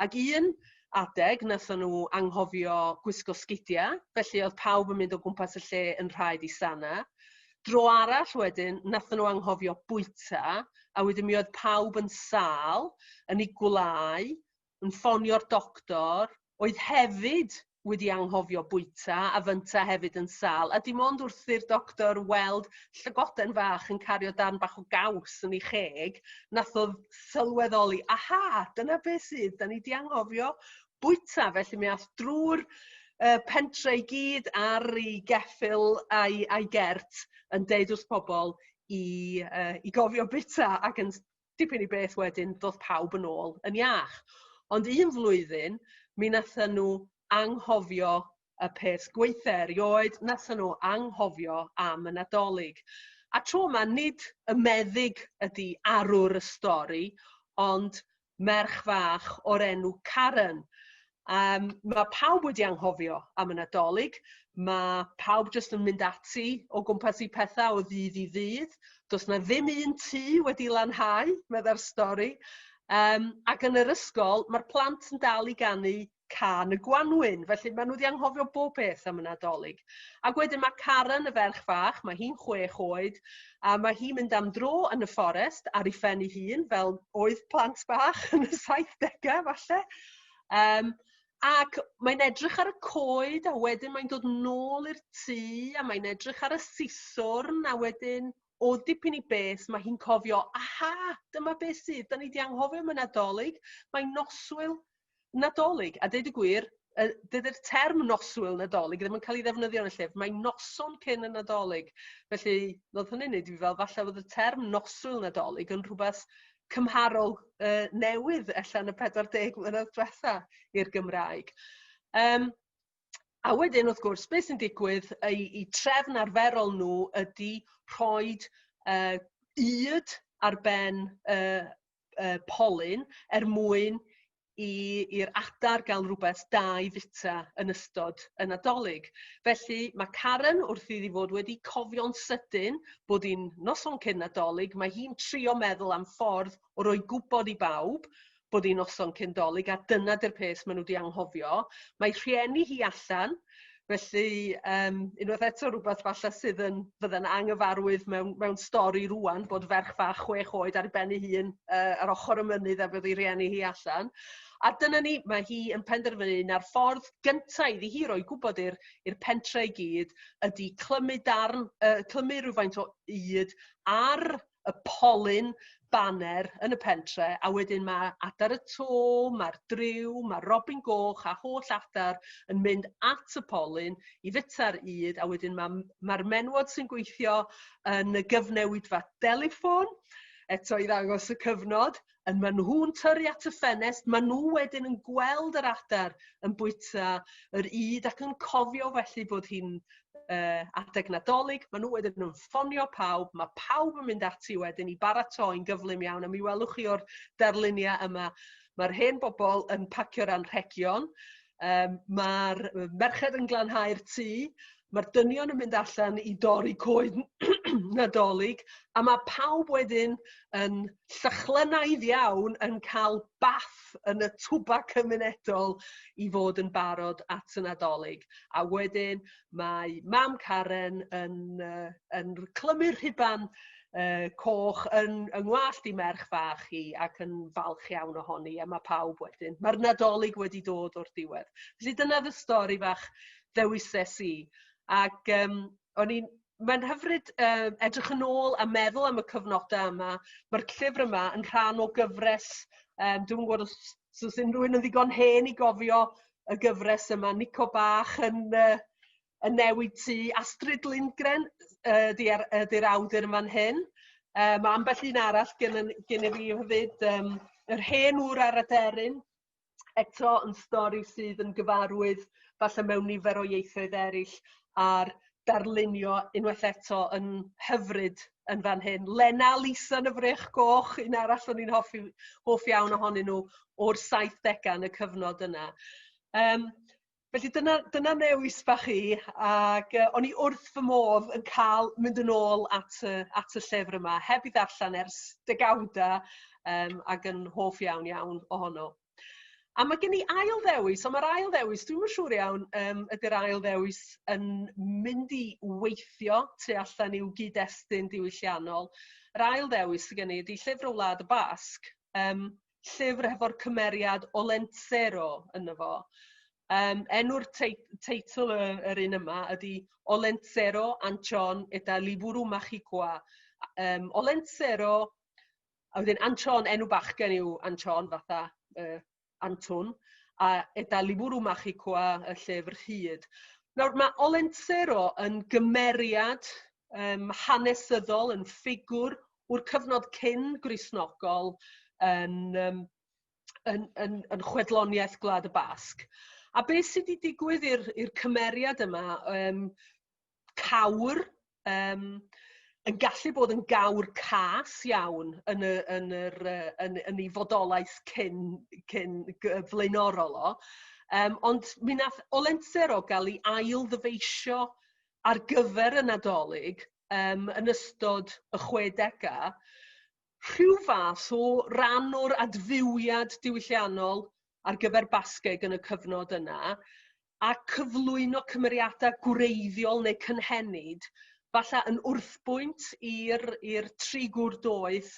Ac un adeg, nathon nhw anghofio gwisgo sgidiau, felly oedd pawb yn mynd o gwmpas y lle yn rhaid i sana. Dro arall wedyn, nathon nhw anghofio bwyta, a wedyn mi oedd pawb yn sâl, yn ei gwlau, yn ffonio'r doctor, oedd hefyd wedi anghofio bwyta a fynta hefyd yn sâl. A dim ond wrth i'r doctor weld llygoden fach yn cario darn bach o gaws yn ei cheg, nath o sylweddoli, aha, dyna beth sydd, da ni di anghofio bwyta. Felly mi ath drwy'r pentre i gyd ar ei geffyl a'i gert yn deud wrth pobl i gofio bwyta, ac yn dipyn i beth wedyn doedd pawb yn ôl yn iach. Ond un flwyddyn, mi nathon nhw anghofio y peth gweitha erioed, nathon nhw anghofio am y Nadolig. A tro yma, nid y meddyg ydy arwr y stori, ond merch fach o'r enw Karen. Mae pawb wedi anghofio am y Nadolig. Mae pawb jyst yn mynd ati o gwmpas i pethau o ddydd i ddydd. Does na ddim un tŷ wedi lanhau, medda'r stori. Ac yn yr ysgol, mae'r plant yn dal i ganu Cân y Gwanwyn, felly maen nhw wedi anghofio bob peth am y Nadolig. Ac wedyn mae Karen, y ferch fach, mae hi'n 6 oed, a mae hi'n mynd am dro yn y fforest ar ei phen ei hun, fel oedd plant bach yn y 70au falle. Ac mae'n edrych ar y coed, a wedyn mae'n dod nôl i'r tŷ, a mae'n edrych ar y siswrn, a wedyn o dipyn i beth mae hi'n cofio, aha, dyma beth sydd, da ni wedi anghofio am y Nadolig, mae'n noswyl Nadolig. A deud y gwir, dydy'r term noswyl Nadolig ddim yn cael ei ddefnyddio yn y llyfr, mae'n noson cyn y Nadolig. Felly, roedd hynny'n neud i fi fel falle fod y term noswyl Nadolig yn rhywbeth cymharol newydd ella yn y 40 mlynedd diwetha i'r Gymraeg. A wedyn, wrth gwrs, beth sy'n digwydd, i trefn arferol nhw ydy rhoi ŷd ar ben polyn er mwyn i'r adar gael rhywbeth da i fita yn ystod y Nadolig. Felly mae Karen, wrth iddi fod wedi cofio'n sydyn bod hi'n noson cyn Nadolig, mae hi'n trio meddwl am ffordd o roi gwybod i bawb bod hi'n noson cyn Dolig, a dyna 'di'r peth maen nhw wedi anghofio. Mae rhieni hi allan, felly unwaith eto rhywbeth falle sydd yn fydda'n anghyfarwydd mewn stori rwan, bod ferch fach 6 oed ar ben ei hun ar ochr y mynydd a bydd ei rhieni hi allan. A dyna ni, mae hi yn penderfynu na'r ffordd gyntaf iddi hi roi gwybod i'r pentre i gyd ydy clymu rhywfaint o ŷd ar y polyn baner yn y pentre, a wedyn mae adar y to, mae'r dryw, mae'r robin goch a holl adar yn mynd at y polyn i fita'r ŷd, a wedyn mae'r menwod sy'n gweithio yn y gyfnewidfa deliffon, eto i ddangos y cyfnod, yn maen nhw'n tyrru at y ffenest, maen nhw wedyn yn gweld yr adar yn bwyta yr ŷd ac yn cofio felly bod hi'n adeg Nadolig, maen nhw wedyn yn ffonio pawb, mae pawb yn mynd ati wedyn i baratoi'n gyflym iawn, a mi welwch chi o'r darluniau yma, mae'r hen bobl yn pacio'r anrhegion, mae'r merched yn glanhau'r tŷ, mae'r dynion yn mynd allan i dorri coed Nadolig, a mae pawb wedyn yn llychlynaidd iawn yn cael bath yn y twba cymunedol i fod yn barod at y Nadolig. A wedyn mae mam Karen yn clymu'r rhuban coch yng ngwallt i merch fach hi ac yn falch iawn ohoni, a mae pawb wedyn. Mae'r Nadolig wedi dod o'r diwedd. Felly dyna fy stori fach ddewises i. Ac mae'n hyfryd edrych yn ôl a meddwl am y cyfnodau yma. Mae'r llyfr yma yn rhan o gyfres, dwi'm yn gwybod os unrhyw un yn ddigon hen i gofio y gyfres yma, Nico Bach yn newid tŷ, Astrid Lindgren ydy'r awdur yma'n hyn. Mae ambell un arall gen i fi hefyd, yr hen ŵr ar aderyn, eto yn stori sydd yn gyfarwydd falle mewn nifer o ieithoedd eraill, a'r darlunio unwaith eto yn hyfryd yn fan hyn. Lena Lisa yn y Frech Goch, un arall o'n i'n hoff iawn ohonyn nhw o'r 70au yn y cyfnod yna. Felly dyna newis bach i, ac o'n i wrth fy modd yn cael mynd yn ôl at y llyfr yma, heb i ddarllen ers degawda, ac yn hoff iawn iawn ohono. A mae gen i ail ddewis, ond mae'r ail ddewis, dwi'm yn siŵr iawn ydy'r ail ddewis yn mynd i weithio tu allan i'w gyd-destun diwylliannol. Yr ail ddewis sydd gen i ydy llyfr o Wlad y Basg, llyfr hefo'r cymeriad Olentzero ynddo fo. Enw'r teitl yr un yma ydy Olentzero Antxon eta Liburu Magikoa. Olentzero, a wedyn Antxon, enw bachgen yw Antxon, fatha Antwn, a eta Liburu Magikoa, y llyfr hud. Nawr, mae Olentzero yn gymeriad hanesyddol, yn ffigwr o'r cyfnod cyn Gristnogol yn chwedloniaeth Gwlad y Basg. A beth sydd wedi digwydd i'r cymeriad yma, cawr, yn gallu bod yn gawr cas iawn yn ei fodolaeth cyn flaenorol o. Ond mi nath Olentzero gael ei ail-ddyfeisio ar gyfer y Nadolig yn ystod y 60au, rhyw fath o ran o'r adfywiad diwylliannol ar gyfer Basgeg yn y cyfnod yna, a cyflwyno cymeriadau gwreiddiol neu cynhenid, falle yn wrthbwynt i'r tri gŵr doeth,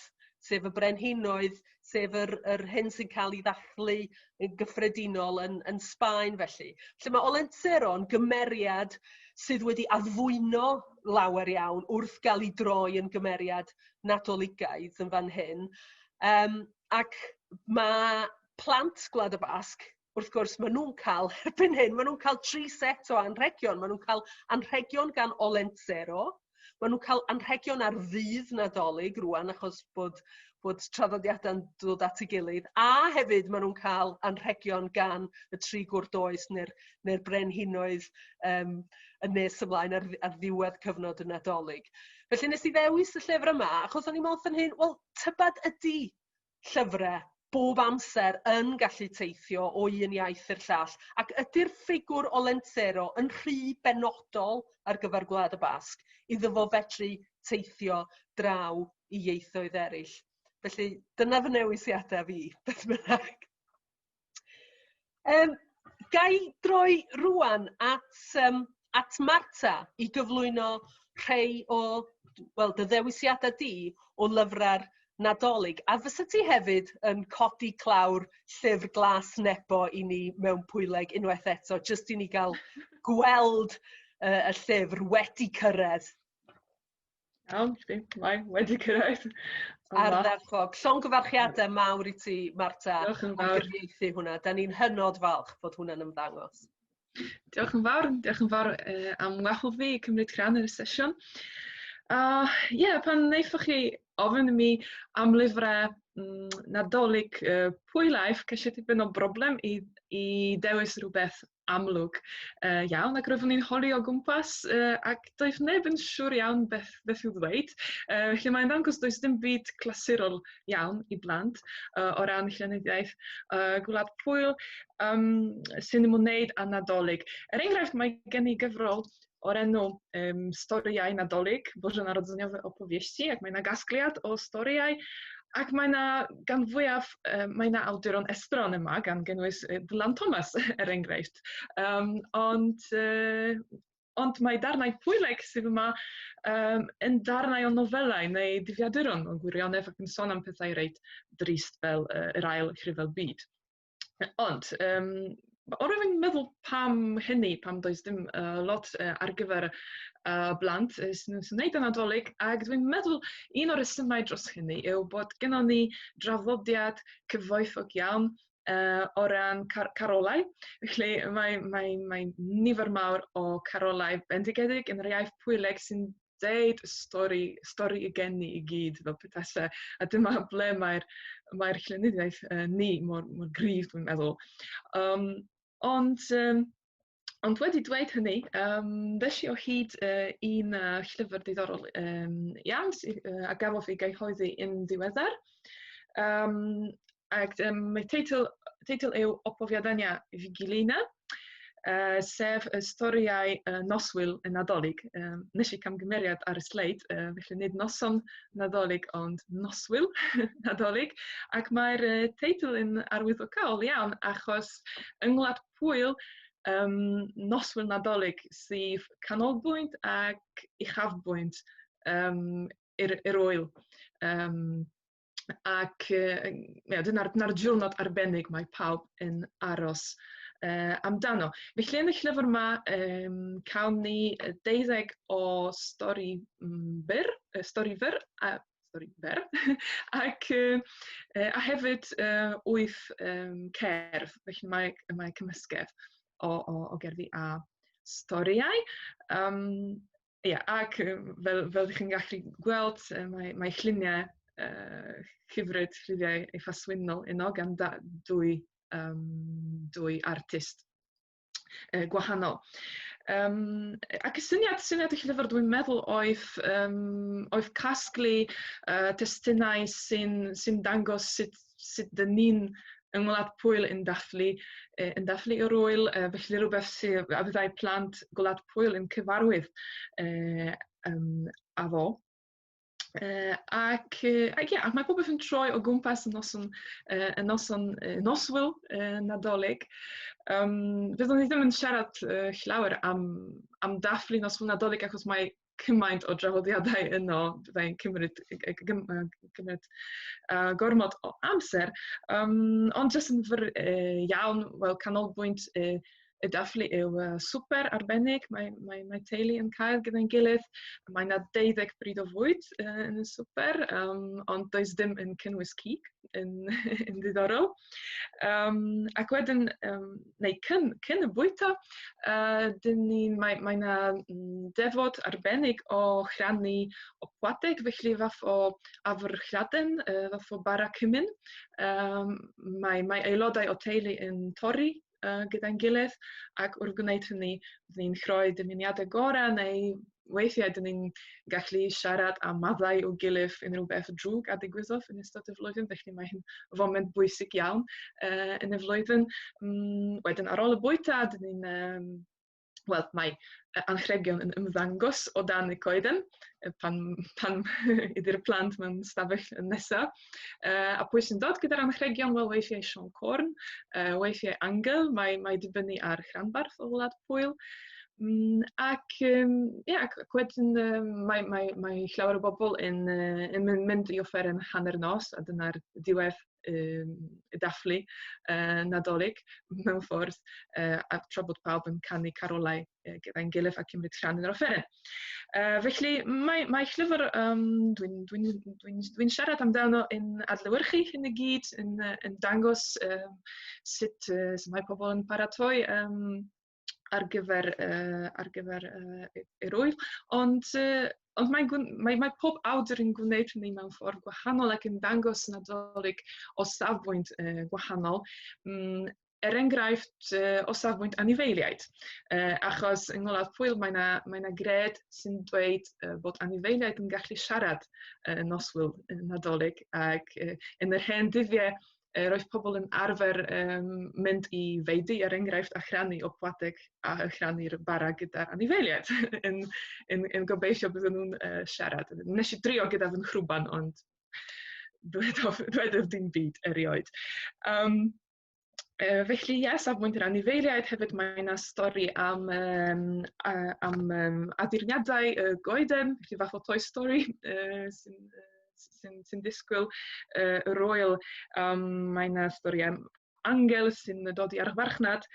sef y brenhinoedd, sef yr hyn sy'n cael ei ddathlu yn gyffredinol yn Sbaen felly. Felly mae Olentzero yn gymeriad sydd wedi addfwyno lawer iawn wrth gael ei droi yn gymeriad Nadoligaidd yn fan hyn. Ac mae plant Gwlad y Basg, wrth gwrs, maen nhw'n cael, erbyn hyn, maen nhw'n cael 3 set o anrhegion. Maen nhw'n cael anrhegion gan Olentzero, maen nhw'n cael anrhegion ar ddydd Nadolig rŵan, achos bod traddodiadau'n dod at ei gilydd, a hefyd maen nhw'n cael anrhegion gan y tri gŵr doeth neu'r brenhinoedd yn nes ymlaen ar ddiwedd cyfnod y Nadolig. Felly nes i ddewis y llyfr yma, achos o'n i'n meddwl fan hyn, wel, tybed ydy llyfrau bob amser yn gallu teithio o un iaith i'r llall, ac ydy'r ffigwr Olentzero yn rhy benodol ar gyfer Gwlad y Basg iddo fo fedru teithio draw i ieithoedd eraill. Felly dyna fy newisiadau fi, beth bynnag. Ga i droi rŵan at Marta i gyflwyno rhai o, wel, dy ddewisiadau di o lyfrau'r Nadolig. A fysa ti hefyd yn codi clawr llyfr glas Nebo i ni mewn Pwyleg unwaith eto, jyst i ni gael gweld y llyfr wedi cyrraedd. Iawn, chdi, mae wedi cyrraedd. Ardderchog. Llongyfarchiadau mawr i ti, Marta, Diolch yn am fawr. gyfieithu hwnna. Da ni'n hynod falch bod hwnna'n ymddangos. Diolch yn fawr, diolch yn fawr am wahodd fi i cymryd rhan yn y sesiwn. Pan wnaethoch chi ofyn i mi am lyfrau Nadolig Pwylaidd, ces i tipyn o broblem i dewis rhywbeth amlwg iawn, ac roeddwn i'n holi o gwmpas ac doedd neb yn siŵr iawn beth i'w ddweud. Felly mae'n dangos does dim byd clasurol iawn i blant o ran llenyddiaeth Gwlad Pwyl sy'n ymwneud â Nadolig. Er enghraifft, mae gen i gyfrol o'r enw Storïau Nadolig, Boże Narodzeniowe Opowieści, ac mae yna gasgliad o storïau, ac mae yna, gan fwyaf, mae yna awduron estron yma, gan gynnwys Dylan Thomas, er enghraifft. Ond mae darnau Pwyleg sydd yma yn darnau o nofelau neu dyddiaduron mewn gwirionedd ac yn sôn am pethau reit drist fel yr Ail Rhyfel Byd. Ond, o rywun yn meddwl pam hynny, pam does dim lot ar gyfer blant sy'n wneud y Nadolig, ac dwi'n meddwl un o'r rhesymau dros hynny yw bod gennon ni draddodiad cyfoethog iawn o ran carolau. Felly mae nifer mawr o carolau bendigedig yn yr iaith Pwyleg sy'n deud y stori y geni i gyd fel petasau, a dyma ble mae'r llenyddiaeth ni mor gryf, dwi'n meddwl. Ond wedi dweud hynny, ddes i o hyd un llyfr diddorol iawn a gafodd ei gyhoeddi yn ddiweddar. Ac mae teitl yw Opowiadania Wigilijne, sef y storïau noswyl y Nadolig. Nes i camgymeriad ar y sleid, felly nid noson Nadolig ond noswyl Nadolig. Ac mae'r teitl yn arwyddocaol iawn achos yng Ngwlad Pwyl noswyl Nadolig sydd canolbwynt ac uchafbwynt i'r ŵyl. Ac dyna'r diwrnod arbennig mae pawb yn aros amdano. Felly yn y llyfr yma cawn ni 12 o stori byr, stori fyr, ac a hefyd 8 cerdd, felly mae cymysgedd o gerddi a storïau. Ac fel ydych chi'n gallu gweld, mae lluniau hyfryd, lluniau eitha swynol yno gan dwy artist gwahanol. Ac y syniad y llyfr dwi'n meddwl oedd casglu testunau sy'n dangos sut dyn ni'n yng Ngwlad Pwyl yn dathlu yr ŵyl, felly rhywbeth sydd a fyddai plant Gwlad Pwyl yn cyfarwydd â fo. Ac mae popeth yn troi o gwmpas y noson noswyl Nadolig. Fyddwn ni ddim yn siarad llawer am dathlu noswyl Nadolig achos mae cymaint o draddodiadau yno, byddai'n cymryd gormod o amser. Ond jyst yn fyr iawn, wel, canolbwynt y dathlu yw swper arbennig mae teulu yn cael gyda'n gilydd. Mae yna 12 bryd o fwyd yn y swper, ond does dim yn cynnwys cig yn ddiddorol. Ac wedyn, neu cyn y bwyta, mae yna defod arbennig o rhannu opładek, felly fath o afrlladen, fath o bara cymun. Mae aelodau o teulu yn torri gyda'n gilydd, ac wrth gwneud hynny, byddwn ni'n rhoi dymuniadau gorau, neu weithiau dyn ni'n gallu siarad am maddau o gilydd unrhyw beth drwg a digwyddodd yn ystod y flwyddyn, felly mae hyn foment bwysig iawn yn y flwyddyn. Wedyn ar ôl y bwyta, dyn ni'n wel, mae anrhegion yn ymddangos o dan y coeden pan ydy'r plant mewn stafell nesaf. A pwy sy'n dod gyda'r anrhegion? Wel, weithiau Siôn Corn, weithiau Angel, mae dibynnu ar rhanbarth o Wlad Pwyl. Ac wedyn mae llawer o bobl yn mynd i offeren hanner nos, a dyna'r diwedd y dathlu Nadolig mewn ffordd, a tra bod pawb yn canu carolau gyda'n gilydd a cymryd rhan yn yr offeren. Felly mae llyfr dwi'n siarad amdano yn adlewyrchu hyn i gyd, yn dangos sut mae pobl yn paratoi ar gyfer, ar gyfer yr ŵyl. Ond, ond mae'n, mae, mae pob awdur yn gwneud hynny mewn ffordd gwahanol ac yn dangos Nadolig o safbwynt gwahanol. Er enghraifft, o safbwynt anifeiliaid. Achos yng Ngwlad Pwyl mae yna, mae yna gred sy'n dweud bod anifeiliaid yn gallu siarad noswyl Nadolig ac yn yr hen dyddiau roedd pobl yn arfer mynd i feudy, er enghraifft, a chrannu o pwadeg a chrannu'r bara gyda'r anifeiliaid yn, yn, yn gobeithio bydden nhw'n siarad. Nes i drio gyda fy nghrwban, ond dwedodd, dwedodd dim byd erioed. Felly, ie, safbwynt yr anifeiliaid, hefyd mae yna stori am, um, am um, addurniadau y goeden, felly fath o Toy Story sy'n sy sy disgwyl yr ŵyl. Mae yna stori am angel sy'n dod i archfarchnad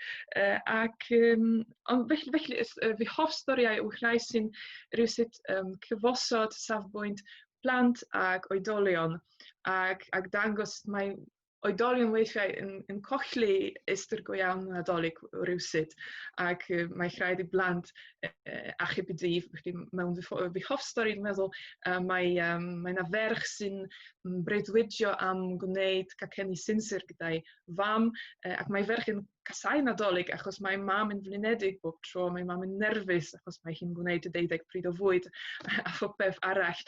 ac ond felly, felly fy hoff storiau yw rhai sy'n rhywsut cyfosod safbwynt plant ac oedolion ac, ac dangos mae oedolion weithiau yn, yn colli ystyr go iawn Nadolig rywsut ac mae rhaid i blant achub y dydd. Felly mewn fy, fy hoff stori dwi'n meddwl mae, um, mae yna ferch sy'n breuddwydio am gwneud cacenni sinsir gyda'i fam ac mae ferch yn casáu Nadolig achos mae mam yn flinedig bob tro, mae mam yn nerfus achos mae hi'n gwneud y deuddeg pryd o fwyd a phopeth arall.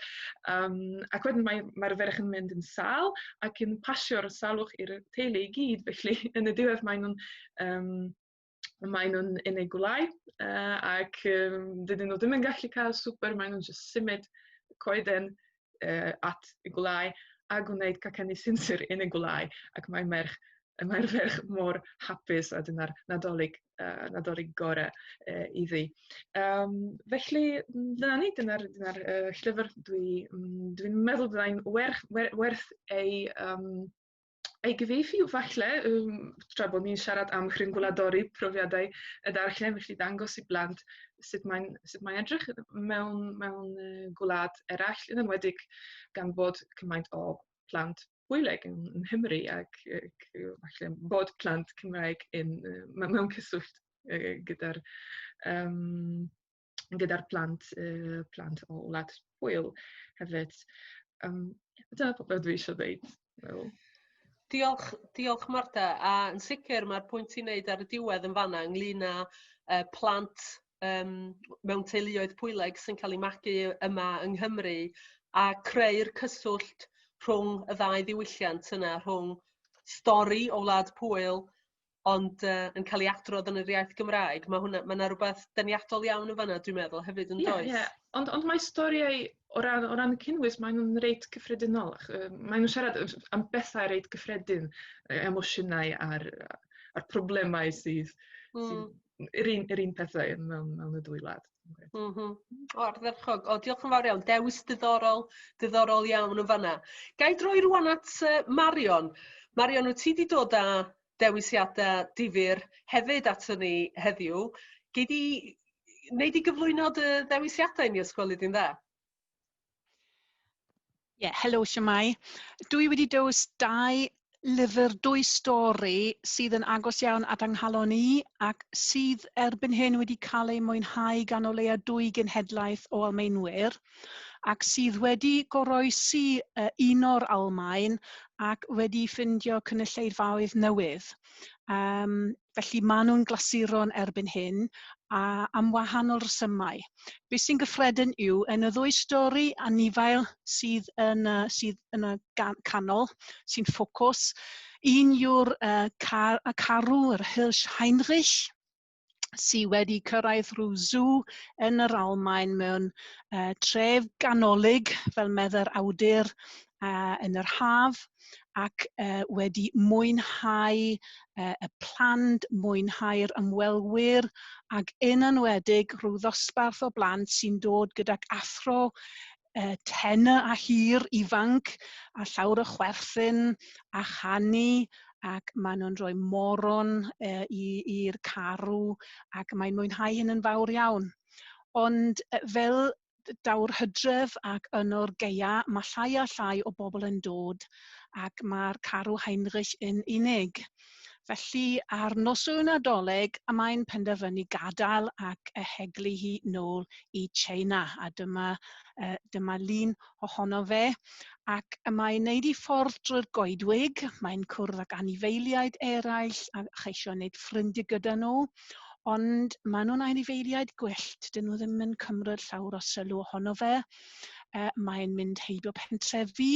Ac wedyn mae'r mae ferch yn mynd yn sâl ac yn pasio'r salwch i'r teulu i gyd, felly yn y diwedd maen nhw'n um, maen nhw'n yn eu gwlau ac dydyn nhw ddim yn gallu cael swper, maen nhw'n just symud coeden at y gwlau a gwneud cacenni sinsir yn y gwlau ac mae merch mae'r ferch mor hapus a dyna'r Nadolig, Nadolig gorau iddi. Felly, dyna ni, dyna'r dyna llyfr dwi'n dwi meddwl byddai'n werth, werth ei, ei gyfieithu falle, tra bod ni'n siarad am rhyngwladoli profiadau y darllen, felly dangos i blant sut mae'n sut mae'n edrych mewn, mewn gwlad eraill, yn enwedig gan bod cymaint o plant Pwyleg yng Nghymru ac, ac falle bod plant Cymraeg yn, mewn cyswllt gyda'r um, gyda'r plant, plant o wlad Pwyl hefyd. Dyna popeth dwi eisiau dweud. Well. Diolch, diolch Marta. A yn sicr mae'r pwynt ti'n neud ar y diwedd yn fanna ynglyn â plant mewn teuluoedd Pwyleg sy'n cael eu magu yma yng Nghymru a creu'r cyswllt rhwng y ddau ddiwylliant yna, rhwng stori o Wlad Pwyl ond yn cael ei adrodd yn yr iaith Gymraeg. Mae hwnna, mae yna rhywbeth deniadol iawn yn fanna, dwi'n meddwl, hefyd yn yeah, does? Ie, yeah. Ond, ond mae storiau o ran, o ran y cynnwys, maen nhw'n reit cyffredinol. Maen nhw'n siarad am bethau reit gyffredin, emosiynau a'r, a'r problemau sydd, sydd yr un, yr un pethau mewn, mewn y dwy wlad. O, ardderchog. O, diolch yn fawr iawn. Dewis diddorol, diddorol iawn yn fanna. Ga i droi rwan at Marion. Marion, wyt ti wedi dod â dewisiadau difyr hefyd ato ni heddiw. Gei di wneud i gyflwyno dy ddewisiadau i ni os gweli di'n dda? Ie, yeah, helo siwmai. Dwi wedi dewis dau lyfr, dwy stori sydd yn agos iawn at anghalon i ac sydd erbyn hyn wedi cael eu mwynhau gan o leia dwy genhedlaeth o Almaenwyr ac sydd wedi goroesi un o'r Almaen ac wedi ffindio cynulleidfaoedd newydd. Felly maen nhw'n glasuron erbyn hyn a am wahanol resymau. Be sy'n gyffredin yw, yn y ddwy stori anifail sydd yn, sydd yn y canol, sy'n ffocws, un yw'r car, y carw, yr Hirsch Heinrich, sydd wedi cyrraedd rhyw zoo yn yr Almaen mewn tref ganolig, fel medda'r awdur, yn yr haf, ac wedi mwynhau y plant, mwynhau'r ymwelwyr, ac yn enwedig rhyw ddosbarth o blant sy'n dod gydag athro tenor a hir ifanc a llawr o chwerthin a chanu, ac maen nhw'n rhoi moron i'r carw, ac mae'n mwynhau hyn yn fawr iawn. Ond fel daw'r hydref ac yn o'r gaea, mae llai a llai o bobl yn dod, ac mae'r carw Heinrich yn unig. Felly ar noswyl Nadolig, y mae'n penderfynu gadael ac eheglu hi nôl i China. A dyma, dyma lun ohono fe. Ac y mae'n neud ei ffordd drwy'r goedwig, mae'n cwrdd ag anifeiliaid eraill a cheisio wneud ffrindiau gyda nhw. Ond maen nhw'n anifeiliaid gwyllt, dyn nhw ddim yn cymryd llawer o sylw ohono fe. Mae'n mynd heibio pentrefi,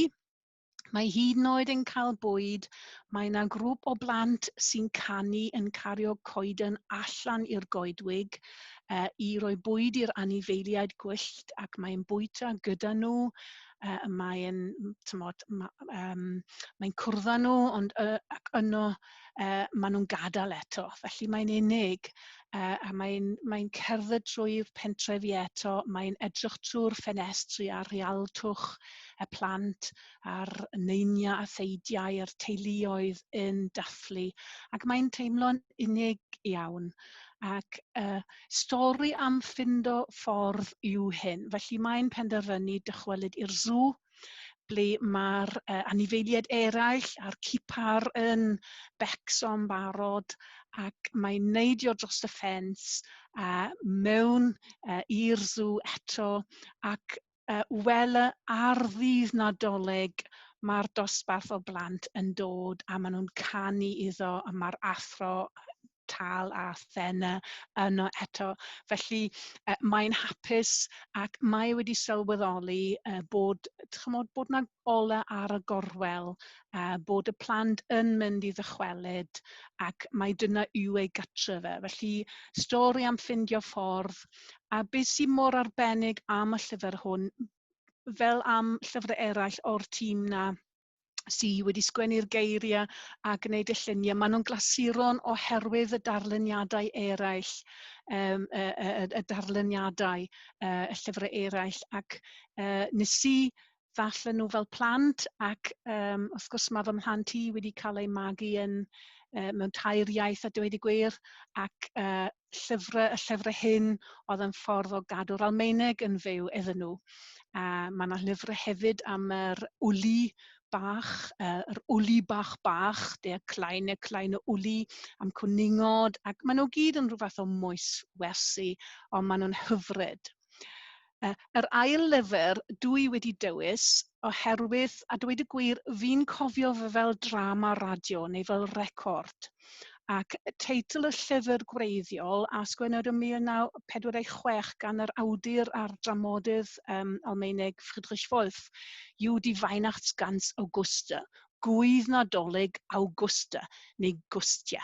Mae hyd yn oed yn cael bwyd. Mae yna grŵp o blant sy'n canu yn cario coeden allan i'r goedwig i roi bwyd i'r anifeiliaid gwyllt ac mae'n bwyta gyda nhw. Mae'n, tymod, ma, mae'n cwrdd â nhw, ond ac yno maen nhw'n gadael eto. Felly mae'n unig a mae'n mae cerdded trwy'r pentrefi eto, mae'n edrych trwy'r ffenestri a'r rhialtwch y plant a'r neiniau a theidiau a'r teuluoedd yn dathlu ac mae'n teimlo'n unig iawn ac stori am ffindo ffordd yw hyn. Felly mae'n penderfynu dychwelyd i'r sw ble mae'r anifeiliaid eraill a'r cipar yn becso'n barod ac mae'n neidio dros y ffens mewn i'r sw eto ac wel ar ddydd Nadolig mae'r dosbarth o blant yn dod a maen nhw'n canu iddo a mae'r athro tal a thena yno eto. Felly mae'n hapus ac mae wedi sylweddoli bod, chymod, bod 'na ola ar y gorwel, bod y plant yn mynd i ddychwelyd ac mae dyna yw ei gartre fe. Felly stori am ffindio ffordd a beth sy'n mor arbennig am y llyfr hwn, fel am llyfrau eraill o'r tîm na sy wedi sgwennu'r geiriau a gwneud y lluniau, maen nhw'n glasuron oherwydd y darluniadau eraill, y, y, y darluniadau, y llyfrau eraill ac nes i ddarllen nhw fel plant ac wrth gwrs mae fy mhlant i wedi cael eu magu yn, mewn tair iaith a dweud y gwir ac llyfrau, y llyfrau hyn oedd yn ffordd o gadw'r Almaeneg yn fyw iddyn nhw. Mae yna lyfrau hefyd am yr Uli bach, yr Uli bach bach, der kleine, kleine Uli, am cwningod, ac maen nhw gyd yn rhyw fath o moes wersi, ond maen nhw'n hyfryd. Yr ail lyfr dwi wedi dewis oherwydd, a dweud y gwir, fi'n cofio fe fel drama radio neu fel record. Ac teitl y llyfr gwreiddiol a sgwennwyd ym 1946 gan yr awdur a'r dramodydd Almaeneg Friedrich Wolf yw Die Weihnachtsgans Auguste, Gwydd Nadolig Augusta neu Gustia.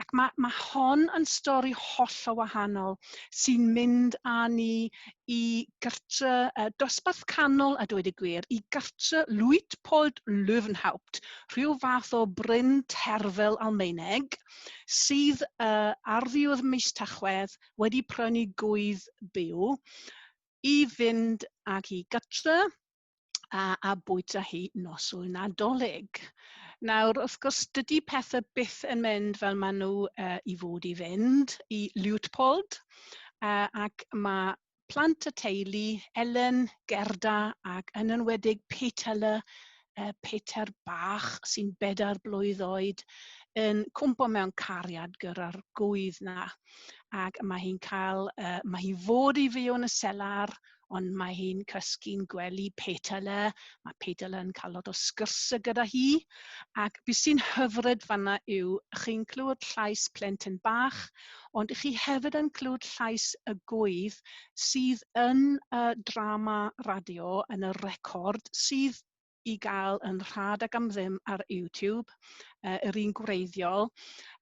Ac mae, mae hon yn stori hollol wahanol sy'n mynd â ni i gartre dosbarth canol a dweud y gwir, i gartre Luitpold Löwenhaupt, rhyw fath o bryn terfel Almaeneg sydd ar ddiwedd mis Tachwedd wedi prynu gwydd byw i fynd ag i gartre a, a bwyta hi noswyl Nadolig. Nawr, wrth gwrs, dydy pethau byth yn mynd fel maen nhw i fod i fynd i Luitpold, ac mae plant y teulu, Ellen, Gerda ac yn enwedig Peter, Peter bach sy'n bedair blwydd oed, yn cwmpo mewn cariad gyda'r gwydd na. Ac mae hi'n cael, mae hi fod i fyw yn y selar, ond mae hi'n cysgu'n gwely Peterle. Mae Peterle yn cael lot o sgyrsiau gyda hi. Ac beth sy'n hyfryd fanna yw, chi'n clywed llais plentyn bach, ond chi hefyd yn clywed llais y gwydd sydd yn y drama radio, yn y record, sydd i gael yn rhad ac am ddim ar YouTube, yr un gwreiddiol.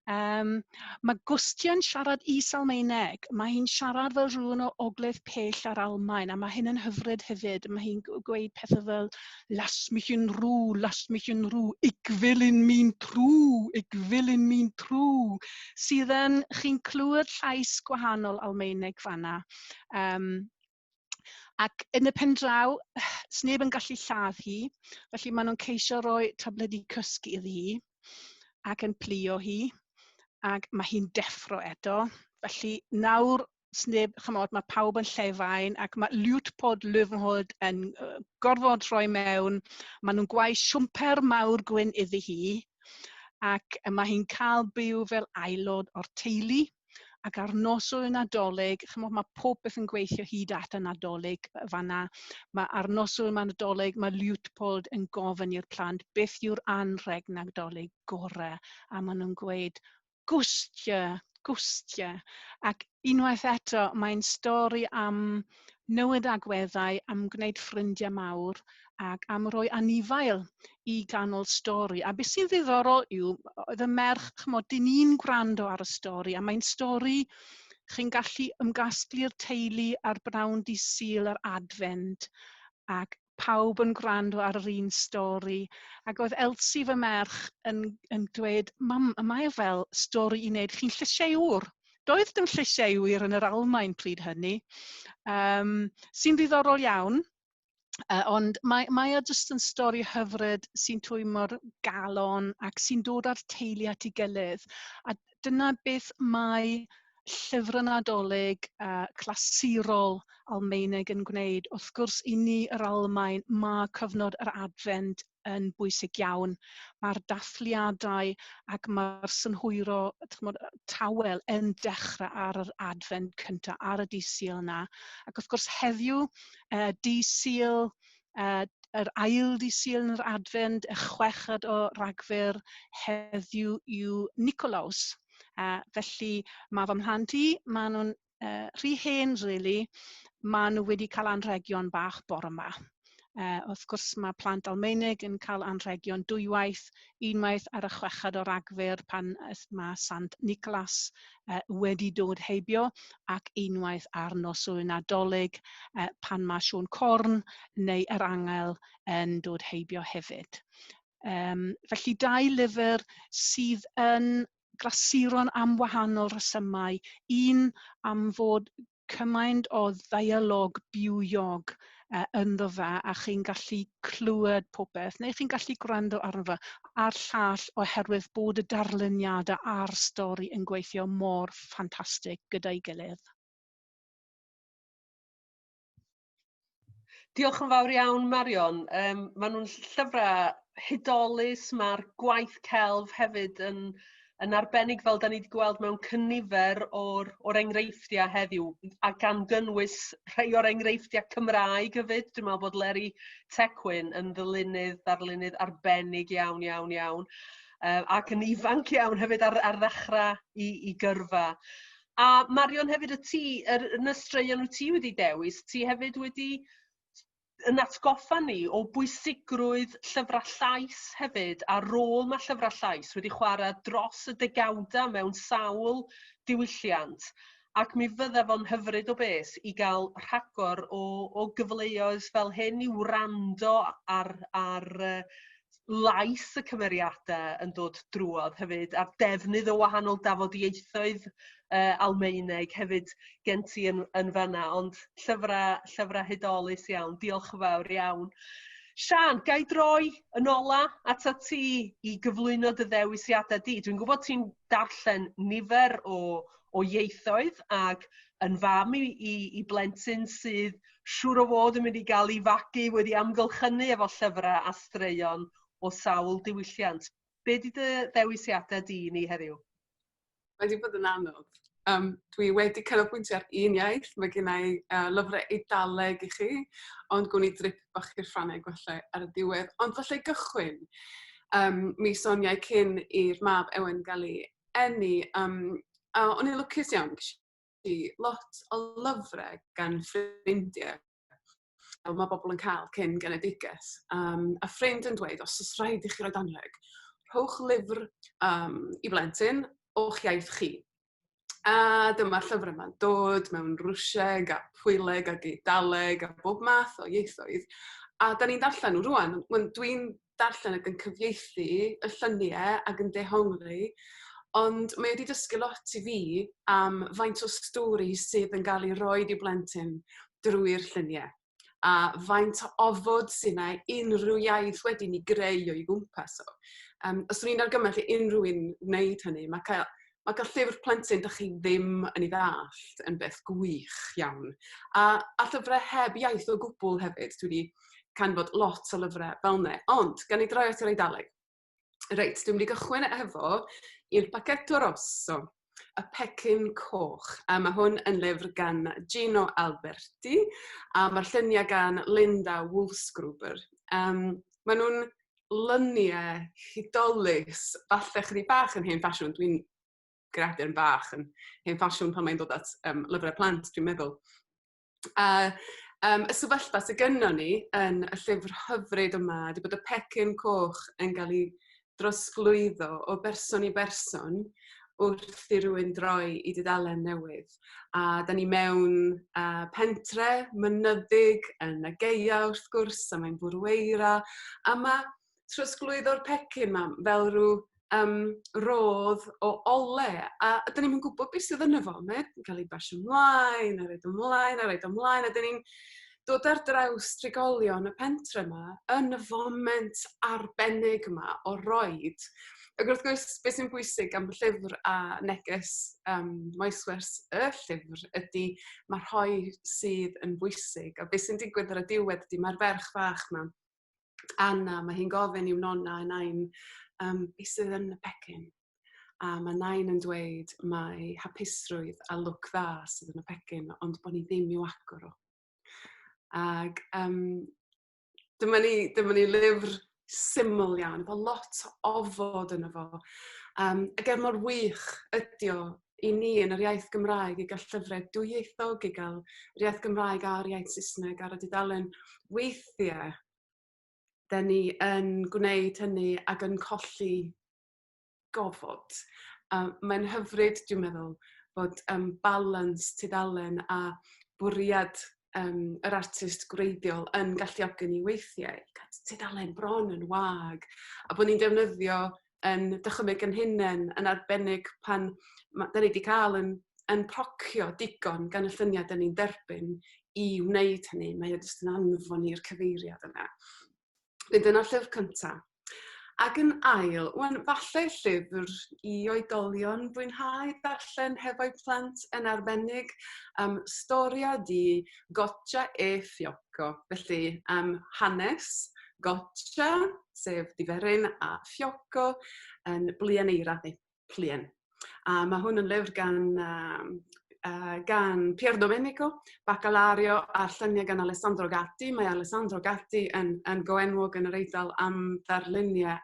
Mae Gwstia'n siarad Is-Almaeneg. Mae hi'n siarad fel rhywun o Ogledd Pell ar Almaen, a mae hyn yn hyfryd hefyd. Mae hi'n gweud pethau fel Lass mich in Ruhe, lass mich in Ruhe, ich will in min Truh, ich will in min Truh, sydd yn, chi'n clywed llais gwahanol Almaeneg fanna. Ac yn y pen draw, sneb yn gallu lladd hi, felly maen nhw'n ceisio rhoi tabledi cysgu iddi hi ac yn plio hi, ac mae hi'n deffro eto. Felly nawr, sneb, chymod, mae pawb yn llefain ac mae Luitpold Löwenhold yn gorfod rhoi mewn. Maen nhw'n gwau siwmper mawr gwyn iddi hi. Ac mae hi'n cael byw fel aelod o'r teulu, ac ar noswyl y Nadolig, chimod, mae pob beth yn gweithio hyd at y Nadolig fanna. Mae ar noswyl y Nadolig, mae Luitpold yn gofyn i'r plant beth yw'r anrheg Nadolig gorau, a maen nhw'n gweud, gwstia, gwstia. Ac unwaith eto, mae'n stori am newid agweddau, am gwneud ffrindiau mawr ac am roi anifail i ganol stori. A beth sy'n ddiddorol yw, oedd y merch, chymod, dyn ni'n gwrando ar y stori, a mae'n stori chi'n gallu ymgasglu'r teulu ar bnawn dydd Sul yr Adfent, ac pawb yn gwrando ar yr un stori. Ac oedd Elsie fy merch yn, yn dweud, mam, mae e fel stori i wneud chi'n llysieuwr. Doedd dim llysieuwyr yn yr Almaen pryd hynny, um, sy'n ddiddorol iawn. Ond mae, mae o jyst yn stori hyfryd sy'n twymo'r galon ac sy'n dod â'r teulu at ei gilydd. A dyna beth mae llyfrau Nadolig clasurol Almaeneg yn gwneud. Wrth gwrs, i ni yr Almaen, mae cyfnod yr Adfent yn bwysig iawn. Mae'r dathliadau ac mae'r synhwyro chimod, tawel yn dechrau ar yr Adfent cyntaf, ar y dydd Sul yna. Ac wrth gwrs heddiw, dydd Sul, yr ail dydd Sul yn yr Adfent, y chweched o Ragfyr, heddiw yw Nicolaus. Felly mae fy mhlant i, maen nhw'n rhy hen really, maen nhw wedi cael anrhegion bach bore yma. Wrth gwrs mae plant Almaenig yn cael anrhegion dwywaith, unwaith ar y chweched o Ragfyr pan mae Sant Nicholas wedi dod heibio ac unwaith ar noswyl Nadolig pan mae Siôn Corn neu yr Angel yn dod heibio hefyd. Um, felly dau lyfr sydd yn glasuron am wahanol resymau. Un am fod cymaint o ddeialog bywiog uh, ynddo fe a chi'n gallu clywed popeth neu chi'n gallu gwrando arno fe a'r llall oherwydd bod y darluniadau a'r stori yn gweithio mor ffantastig gyda'i gilydd. Diolch yn fawr iawn, Marion. Um, maen nhw'n llyfrau hudolus, mae'r gwaith celf hefyd yn, yn arbennig fel da ni wedi gweld mewn cynifer o'r, or enghreifftiau heddiw, a gan gynnwys rhai o'r enghreifftiau Cymraeg hefyd. Dwi'n meddwl bod Leri Tecwyn yn ddylunydd, ddarlunydd arbennig iawn, iawn, iawn. Uh, ac yn ifanc iawn hefyd ar, ar ddechrau i, i gyrfa. A Marion hefyd y ti, yr, yn y straeon wyt ti wedi dewis, ti hefyd wedi yn atgoffa ni o bwysigrwydd llyfrau llais hefyd a rôl mae llyfrau llais wedi chwarae dros y degawdau mewn sawl diwylliant ac mi fydda fo'n hyfryd o beth i gael rhagor o, o gyfleoedd fel hyn i wrando ar, ar lais y cymeriadau yn dod drwodd hefyd, a'r defnydd o wahanol dafodieithoedd uh, Almaeneg hefyd gen ti yn, yn fanna, ond llyfrau, llyfrau hudolus iawn, diolch yn fawr iawn. Sian, ga i droi yn ola ata ti i gyflwyno dy ddewisiadau di? Dwi'n gwybod ti'n darllen nifer o, o ieithoedd ac yn fam i, i, i blentyn sydd siŵr o fod yn mynd i gael ei fagu wedi amgylchynu efo llyfrau a straeon o sawl diwylliant. Be di dy ddewisiadau di i ni heddiw? Mae wedi bod yn anodd. Um, dwi wedi canolbwyntio ar un iaith, mae gen i uh, lyfrau Eidaleg i chi, ond gwn i drip bach i'r Ffrangeg falle ar y diwedd. Ond falle gychwyn, um, mi soniau cyn i'r mab Ewen gael ei eni, um, a o'n i'n lwcus iawn, i lot o lyfrau gan ffrindiau fel mae bobl yn cael cyn genedigaeth. Um, a ffrind yn dweud, os oes rhaid i chi roi anrheg, rhowch lyfr um, i blentyn o'ch iaith chi. A dyma'r llyfr yma'n dod mewn Rwsieg a Pwyleg ac Eidaleg a bob math o ieithoedd. A da ni'n darllen nhw rwan. Dwi'n darllen ac yn cyfieithu y lluniau ac yn dehongli, ond mae wedi dysgu lot i fi am faint o stori sydd yn cael ei roi i blentyn drwy'r lluniau a faint o ofod sydd yna unrhyw iaith wedyn i greu o'i gwmpas o. Um, os o'n i'n argymell i unrhyw un wneud hynny, mae cael, mae cael llyfr plentyn dych chi ddim yn ei ddallt yn beth gwych iawn. A, a llyfrau heb iaith o gwbl hefyd, dwi wedi canfod lot o lyfrau fel yna. Ond, gan i droi at yr Eidaleg. Reit, dwi'n mynd i gychwyn efo Il Pacchetto Rosso, y pecyn coch. A mae hwn yn lyfr gan Gino Alberti, a mae'r lluniau gan Linda Wolfsgruber. Maen nhw'n lyniau hudolus, falle chydig bach yn hen ffasiwn. Dwi'n greadur bach yn hen ffasiwn pan mae'n dod at lyfrau plant, dwi'n meddwl. A y sefyllfa sydd gynnon ni yn y llyfr hyfryd yma ydy bod y pecyn coch yn cael ei drosglwyddo o berson i berson wrth i rywun droi i dudalen newydd. A da ni mewn pentre mynyddig yn y gaea wrth gwrs, a mae'n bwrw eira, a mae trosglwyddo'r pecyn 'ma fel rhyw rodd o ole, a dyn ni'm yn gwybod beth sydd yno fo. Mae o'n cael ei basio ymlaen, a roid ymlaen, a roid ymlaen, a dyn ni'n dod ar draws trigolion y pentre yma yn y foment arbennig yma o roid. Ac wrth gwrs, beth sy'n bwysig am y llyfr a neges moeswers y llyfr ydy mae rhoi sydd yn bwysig. A beth sy'n digwydd ar y diwedd ydy mae'r ferch fach yma, Anna, mae hi'n gofyn i'w nonna a nain, beth sydd yn y pecyn? A mae nain yn dweud mai hapusrwydd a lwc dda sydd yn y pecyn, ond bod ni ddim i'w agor o. Ac dyma ni lyfr syml iawn, efo lot o ofod yno fo. Ac er mor wych ydi o i ni yn yr iaith Gymraeg i gael llyfrau dwyieithog, i gael yr iaith Gymraeg a'r iaith Saesneg ar y dudalen, weithiau da ni yn gwneud hynny ac yn colli gofod. Mae'n hyfryd, dwi'n meddwl, bod balans tudalen a bwriad yr artist gwreiddiol yn galluogi ni weithiau i gael tudalen bron yn wag, a bod ni'n defnyddio yn dychymyg yn hunain, yn arbennig pan da ni wedi cael yn procio digon gan y lluniau da ni'n derbyn i wneud hynny. Mae o jyst yn anfon i'r cyfeiriad yna. Felly dyna'r llyfr cyntaf. Ac yn ail, wan, falle llyfr i oedolion fwynhau darllen hefo'u plant yn arbennig, Storia di Goccia e Fiocco. Felly, hanes Goccia, sef diferyn, a Fiocco yn bluen eira, neu pluen. A mae hwn yn lyfr gan Pier Domenico Baccalario a'r lluniau gan Alessandro Gatti. Mae Alessandro Gatti yn goenwog yn yr Eidal am ddarluniau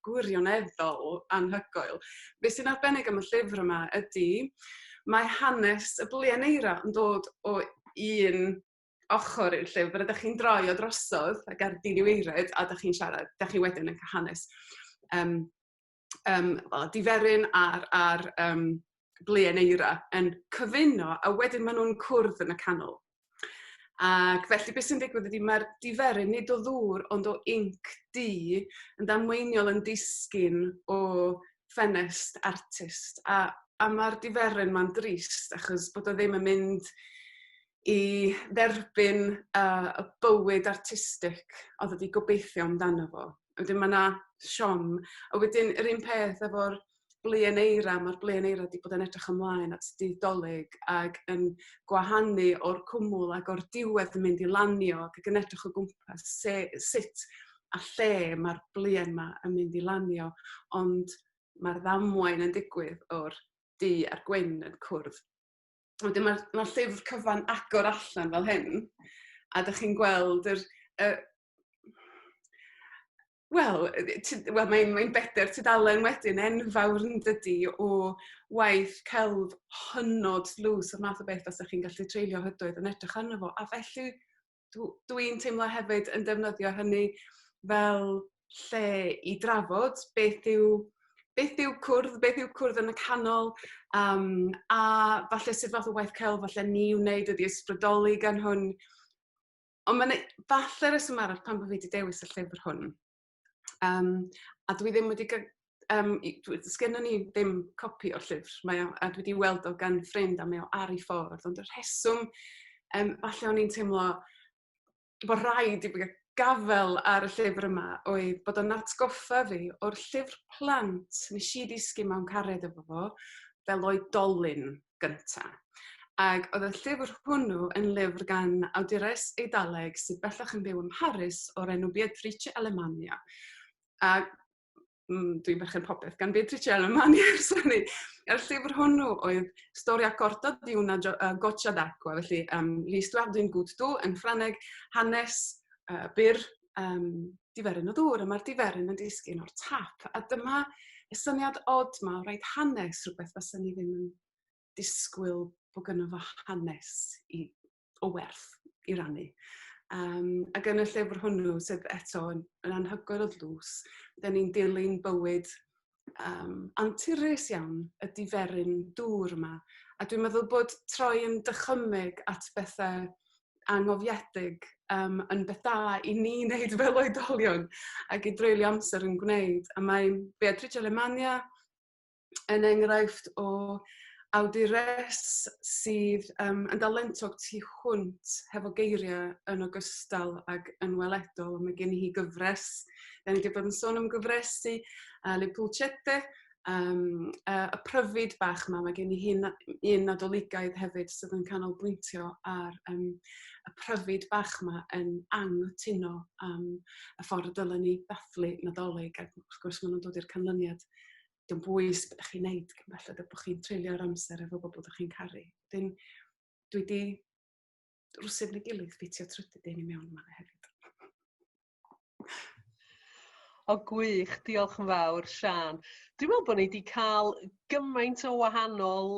gwirioneddol anhygoel. Be sy'n arbennig am y llyfr yma ydy, mae hanes y bluen eira yn dod o un ochr i'r llyfr, a ydych chi'n droi o drosodd ac ar diniweired, a ydych chi'n siarad, ydych chi wedyn yn cael hanes well, diferyn a'r bluen eira yn cyfuno, a wedyn maen nhw'n cwrdd yn y canol. Ac felly beth sy'n digwydd ydy mae'r diferyn nid o ddŵr ond o inc du yn damweiniol yn disgyn o ffenest artist. A mae'r diferyn ma'n drist achos bod o ddim yn mynd i dderbyn y bywyd artistig oedd wedi gobeithio amdano fo. Wedyn mae 'na siom. A wedyn yr un peth efo'r bluen eira, mae'r bluen eira wedi bod yn edrych ymlaen at dydd Dolig ac yn gwahanu o'r cwmwl ac o'r diwedd yn mynd i lanio ac yn edrych o gwmpas sut a lle mae'r bluen 'ma yn mynd i lanio, ond mae'r ddamwain yn digwydd o'r du a'r gwyn yn cwrdd. Wedyn ma llyfr cyfan agor allan fel hyn, a dych chi'n gweld yr, wel, wel mae'n mae bedair tudalen wedyn enfawr yn dydi o waith celf hynod lws o'r math o beth fasech chi'n gallu treulio hydoedd yn edrych arno fo. A felly dwi'n teimlo hefyd yn defnyddio hynny fel lle i drafod beth yw cwrdd, beth yw cwrdd yn y canol, a falle sut fath o waith celf falle ni wneud ydi ysbrydoli gan hwn. Ond mae'n falle reswm arall pan bod fi wedi dewis y llyfr hwn. A dwi ddim wedi sgennon ni ddim copi o'r llyfr, mae o, a dwi wedi weld o gan ffrind a mae o ar ei ffordd, ond y rheswm falle o'n i'n teimlo bod rhaid i fi gafel ar y llyfr yma oedd bod o'n atgoffa fi o'r llyfr plant nes i ddisgyn mewn cariad efo fo fel oedolyn gynta. Ac oedd y llyfr hwnnw yn lyfr gan awdures Eidaleg sydd bellach yn byw ym Mharis o'r enw Beatrice Alemania. A Dwi'n berchen popeth gan Beatrice Alemani ers hynny. A'r llyfr hwnnw oedd Storia corta di una goccia d'acqua, felly L'histoire d'une goutte d'eau yn Ffrangeg, hanes byr diferyn o ddŵr, a mae'r diferyn yn disgyn o'r tap. A dyma y syniad od ma o roid hanes rhywbeth fysa ni ddim yn disgwyl bod gynno fo hanes o werth i rannu. Ac yn y llyfr hwnnw, sydd eto yn anhygoel o dlws, da ni'n dilyn bywyd anturus iawn y diferyn dŵr yma. A dwi'n meddwl bod troi yn dychymyg at bethau angofiedig yn beth da i ni wneud fel oedolion ac i dreulio amser yn gwneud. A mae Beatrice Alemania yn enghraifft o awdures sydd yn dalentog tu hwnt hefo geiriau yn ogystal ag yn weledol. Mae gen i hi gyfres, da ni wedi bod yn sôn am gyfresi, Le Pulcette, y pryfid bach yma. Mae gen i hi un Nadoligaidd hefyd sydd yn canolbwyntio ar y pryfid bach yma yn anghytuno am y ffordd dylen ni ddathlu Nadolig, ac wrth gwrs maen nhw'n dod i'r canlyniad dim bwys beth ydych chi'n neud cyn belled bod chi'n treulio'r amser efo bobl ydych chi'n caru. Dyn, dwi di rwsyd neu gilydd ffitio trydydd un i mewn yma hefyd. O gwych, diolch yn fawr Siân. Dwi'n meddwl bod ni wedi cael gymaint o wahanol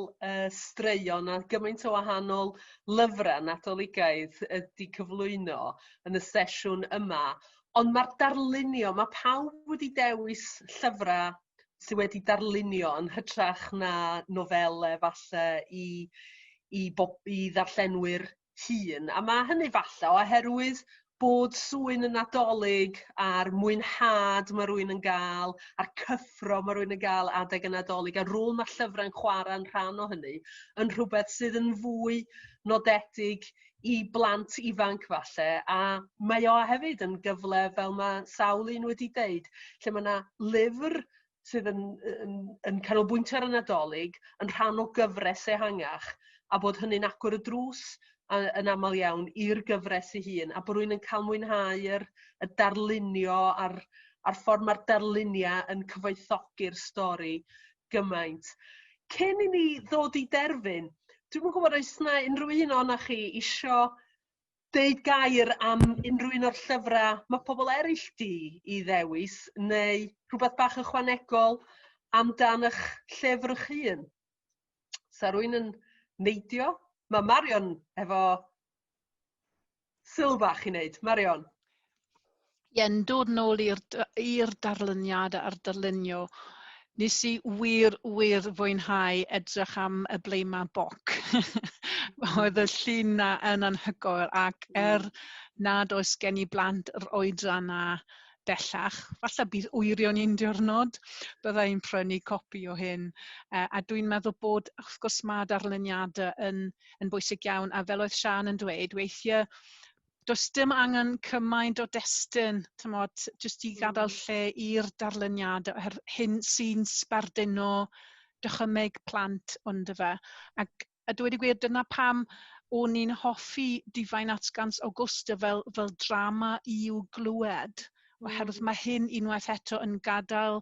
straeon a gymaint o wahanol lyfrau Nadoligaidd wedi cyflwyno yn y sesiwn yma. Ond mae'r darlunio, mae pawb wedi dewis llyfrau sydd wedi darlunio yn hytrach na nofelau falle i ddarllenwyr hŷn. A mae hynny falle oherwydd bod swyn y Nadolig a'r mwynhad mae rhywun yn gael, a'r cyffro mae rhywun yn gael adeg y Nadolig, a rôl mae llyfrau'n chwarae'n rhan o hynny, yn rhywbeth sydd yn fwy nodedig i blant ifanc falle, a mae o hefyd yn gyfle, fel mae sawl un wedi deud, lle mae yna lyfr sydd yn canolbwyntio ar y Nadolig yn rhan o gyfres ehangach, a bod hynny'n agor y drws yn aml iawn i'r gyfres ei hun, a bod rhywun yn cael mwynhau y darlunio a'r ffordd mae'r darluniau yn cyfoethogi'r stori gymaint. Cyn i ni ddod i derfyn, dwi'm yn gwybod oes 'na unrhyw un ohonoch chi isio deud gair am unrhyw un o'r llyfrau mae pobl eraill di i ddewis, neu rhywbeth bach ychwanegol amdan eich llyfr eich hun. Sa rhywun yn neidio? Mae Marion efo sylw bach i wneud. Marion. Ie, yn dod nôl i'r darluniad a'r darlunio, nes i wir, wir fwynhau edrych am y ble mae Boc. Oedd y llun na yn anhygoel, ac er nad oes gen i blant yr oedran na bellach, falle bydd wyrion un diwrnod, bydda i'n prynu copi o hyn. A dwi'n meddwl bod, wrth gwrs, mae darluniadau yn bwysig iawn, a fel oedd Siân yn dweud, weithiau does dim angen cymaint o destun, t'mod, jyst i gadael lle i'r darluniadau, oherwydd hyn sy'n sbarduno dychymyg plant ondyfe. Ac a dweud y gwir, dyna pam o'n i'n hoffi Difain Atgans Augusta fel drama i'w glywed, oherwydd mae hyn unwaith eto yn gadael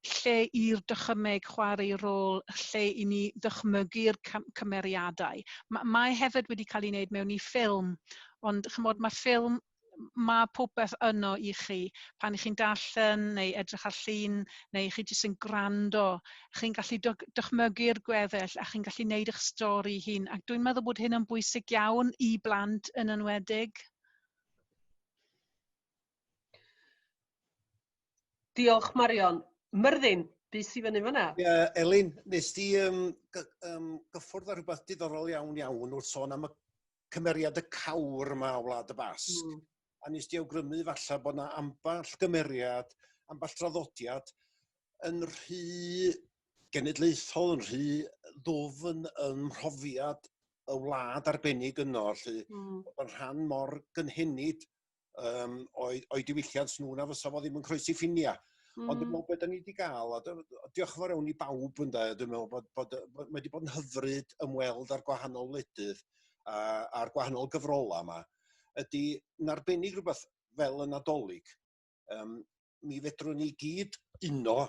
lle i'r dychymyg chwarae rôl, lle i ni ddychmygu'r cymeriadau. Mae hefyd wedi cael ei wneud mewn i ffilm, ond chymod, mae ffilm, mae popeth yno i chi. Pan i chi'n darllen neu edrych ar llun, neu chi jyst yn gwrando, chi'n gallu dychmygu'r gweddill a chi'n gallu gwneud eich stori hun. Ac dwi'n meddwl bod hyn yn bwysig iawn i blant yn enwedig. Diolch Marion. Myrddin, bys i fyny fyna. Ie, Elin, nes di gyffwrdd ar rhywbeth diddorol iawn iawn wrth sôn am y cymeriad y cawr yma o Wlad y Basg. A nes di awgrymu falle bod 'na amball gymeriad, amball draddodiad yn rhy genedlaethol, yn rhy ddwfn ym mhrofiad y wlad arbennig yno, felly bod yn rhan mor gynhenid o'i diwylliant nhw na fysa fo ddim yn croesi ffiniau. Ond dwi'n meddwl beth da ni wedi gael, a diolch yn fawr iawn i bawb ynde, dwi'n meddwl bod mae wedi bod yn hyfryd ymweld â'r gwahanol wledydd a'r gwahanol gyfrolau yma, ydy yn arbennig rhywbeth fel y Nadolig. Mi fedrwn ni gyd uno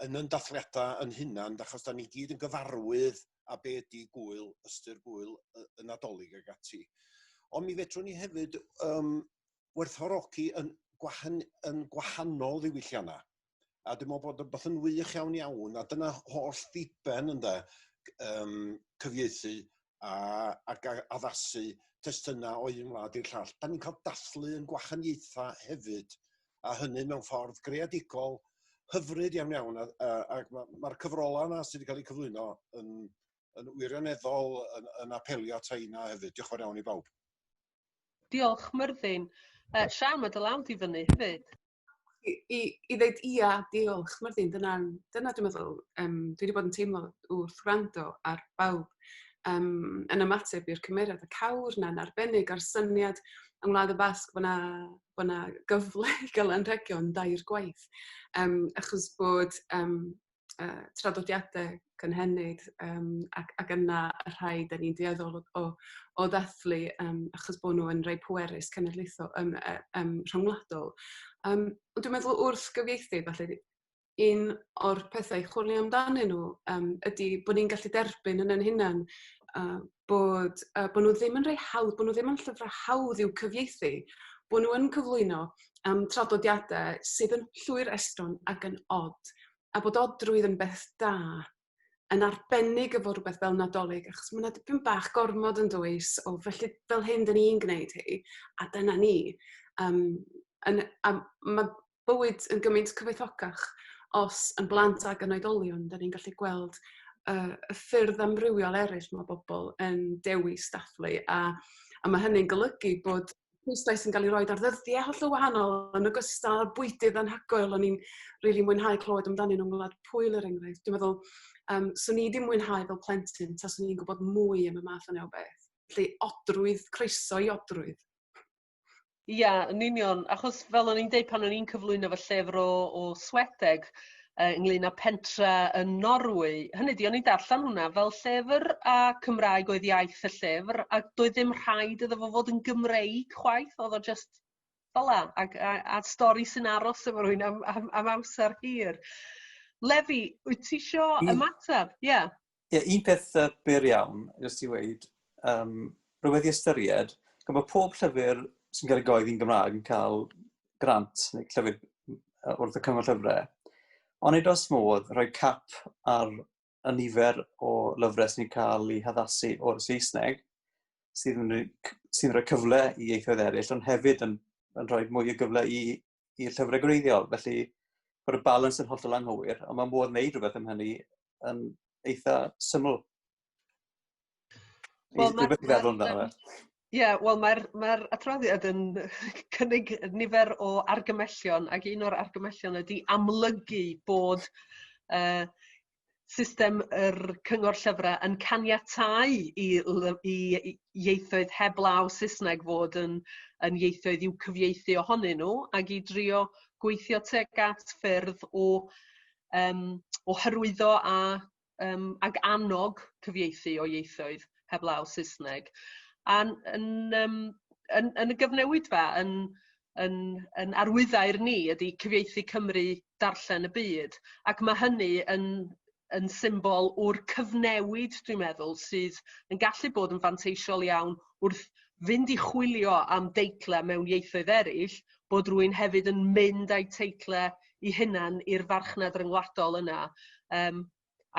yn yn dathliadau yn hunan, achos da ni gyd yn gyfarwydd a be ydi gwyl, ystyr gwyl y Nadolig ag ati. Ond mi fedrwn ni hefyd werthfawrogi yn gwahanol ddiwylliannau. A dwi'n meddwl bod rhywbeth yn wych iawn iawn, a dyna holl ddiben ynde, cyfieithu ac addasu testunau o un wlad i'r llall. Da ni'n cael dathlu yn gwahaniaethau hefyd, a hynny mewn ffordd greadigol, hyfryd iawn iawn, ac mae'r cyfrolau yna sydd wedi cael eu cyflwyno yn wirioneddol yn apelio at heina hefyd. Diolch yn fawr iawn i bawb. Diolch, Myrddin. Sian, mae dy law di fyny hefyd. I ddeud ia, diolch, Myrddin, dyna dwi'n meddwl, dwi wedi bod yn teimlo wrth wrando ar bawb yn ymateb i'r cymeriad y cawr na'n arbennig a'r syniad yng Ngwlad y Basg bod 'na gyfle i gael anrhegion dair gwaith, achos bod traddodiadau cynhenid ac yna y rhai da ni'n dueddol o ddathlu achos bod nhw yn rhai pwerus cenedlaethol rhyngwladol. Ond dwi'n meddwl wrth gyfieithu falle un o'r pethau chwilio amdanyn nhw ydy bod ni'n gallu derbyn yn ein hunan bod nhw ddim yn rhai hawdd, bod nhw ddim yn llyfrau hawdd i'w cyfieithu, bod nhw yn cyflwyno traddodiadau sydd yn llwyr estron ac yn od, a bod odrwydd yn beth da, yn arbennig efo rhywbeth fel Nadolig, achos mae yna dipyn bach gormod yn dwys o felly fel hyn dyn ni'n gwneud hi, a dyna ni. A mae bywyd yn gymaint cyfoethocach os yn blant ac yn oedolion, da ni'n gallu gweld y ffyrdd amrywiol eraill mae bobl yn dewis dathlu, a mae hynny'n golygu bod pwyslais yn cael ei roed ar ddyddiau hollol wahanol yn ogystal â'r bwydydd anhygoel o'n i'n rili mwynhau clywed amdanyn nhw yng Ngwlad Pwyl er enghraifft. Dwi'n meddwl, swn i ddim mwynhau fel plentyn taswn i'n gwybod mwy am y math yna o beth. Felly odrwydd, croeso i odrwydd. Ia, yn union, achos fel o'n i'n deud pan o'n i'n cyflwyno fy llyfr o Swedeg ynglyn â pentra yn Norwy, hynny ydi, o'n i'n darllen hwnna fel llyfr a Cymraeg oedd iaith y llyfr, a doedd ddim rhaid iddo fo fod yn Gymreig chwaith, oedd o just fel 'a, a stori sy'n aros efo rhywun am amser hir. Lefi, wyt ti isio ymateb? Ie. Ie, un peth byr iawn, jyst i weud, rhywbeth i ystyried, gan bod pob llyfr sy'n cael ei gyhoeddi'n Gymraeg yn cael grant neu llyfr wrth y Cyngor Llyfrau, ond nid oes modd rhoi cap ar y nifer o lyfrau sy'n cael eu haddasu o'r Saesneg, sydd yn rhoi cyfle i ieithoedd eraill, ond hefyd yn rhoi mwy o gyfle i'r llyfrau gwreiddiol. Felly, bod y balans yn hollol anghywir, ond mae modd wneud rhywbeth am hynny yn eitha syml. Rhywbeth i feddwl amdano fe. Ie, wel mae'r adroddiad yn cynnig nifer o argymellion, ac un o'r argymellion ydy amlygu bod system yr Cyngor Llyfrau yn caniatáu i ieithoedd heblaw Saesneg fod yn ieithoedd i'w cyfieithu ohonyn nhw, ac i drio gweithio tuag at ffyrdd o hyrwyddo ac annog cyfieithu o ieithoedd heblaw Saesneg. A yn y gyfnewidfa, yn arwyddair ni ydy cyfieithu Cymru darllen y byd, ac mae hynny yn symbol o'r cyfnewid, dwi'n meddwl, sydd yn gallu bod yn fanteisiol iawn wrth fynd i chwilio am deitlau mewn ieithoedd eraill, bod rhywun hefyd yn mynd â'i teitlau i hunan i'r farchnad ryngwladol yna,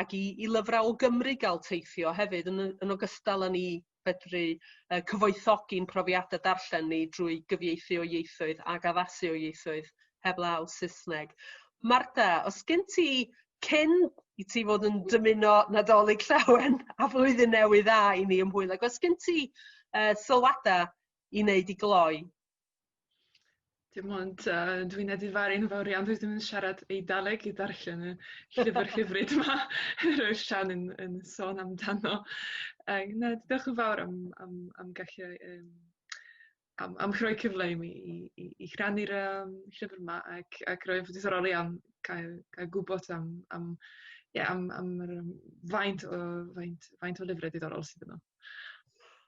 ac i lyfrau o Gymru gael teithio hefyd, yn ogystal â ni fedru cyfoethogi'n profiadau darllen ni drwy gyfieithu o ieithoedd ac addasu o ieithoedd heblaw Saesneg. Marta, os gen ti, cyn i ti fod yn dymuno Nadolig Llawen a Flwyddyn Newydd Dda i ni ym Mhwyl, ac os gen ti sylwadau i wneud i gloi? Dim ond dwi'n edifaru'n fawr iawn, dwi ddim yn siarad Eidaleg i darllen y llyfr hyfryd yma roedd Sian yn sôn amdano. Na, diolch yn fawr am gallu am rhoi cyfle i mi i rhannu'r llyfr yma, ac roedd yn ddiddorol iawn cael gwybod am yr faint o lyfrau diddorol sydd yno.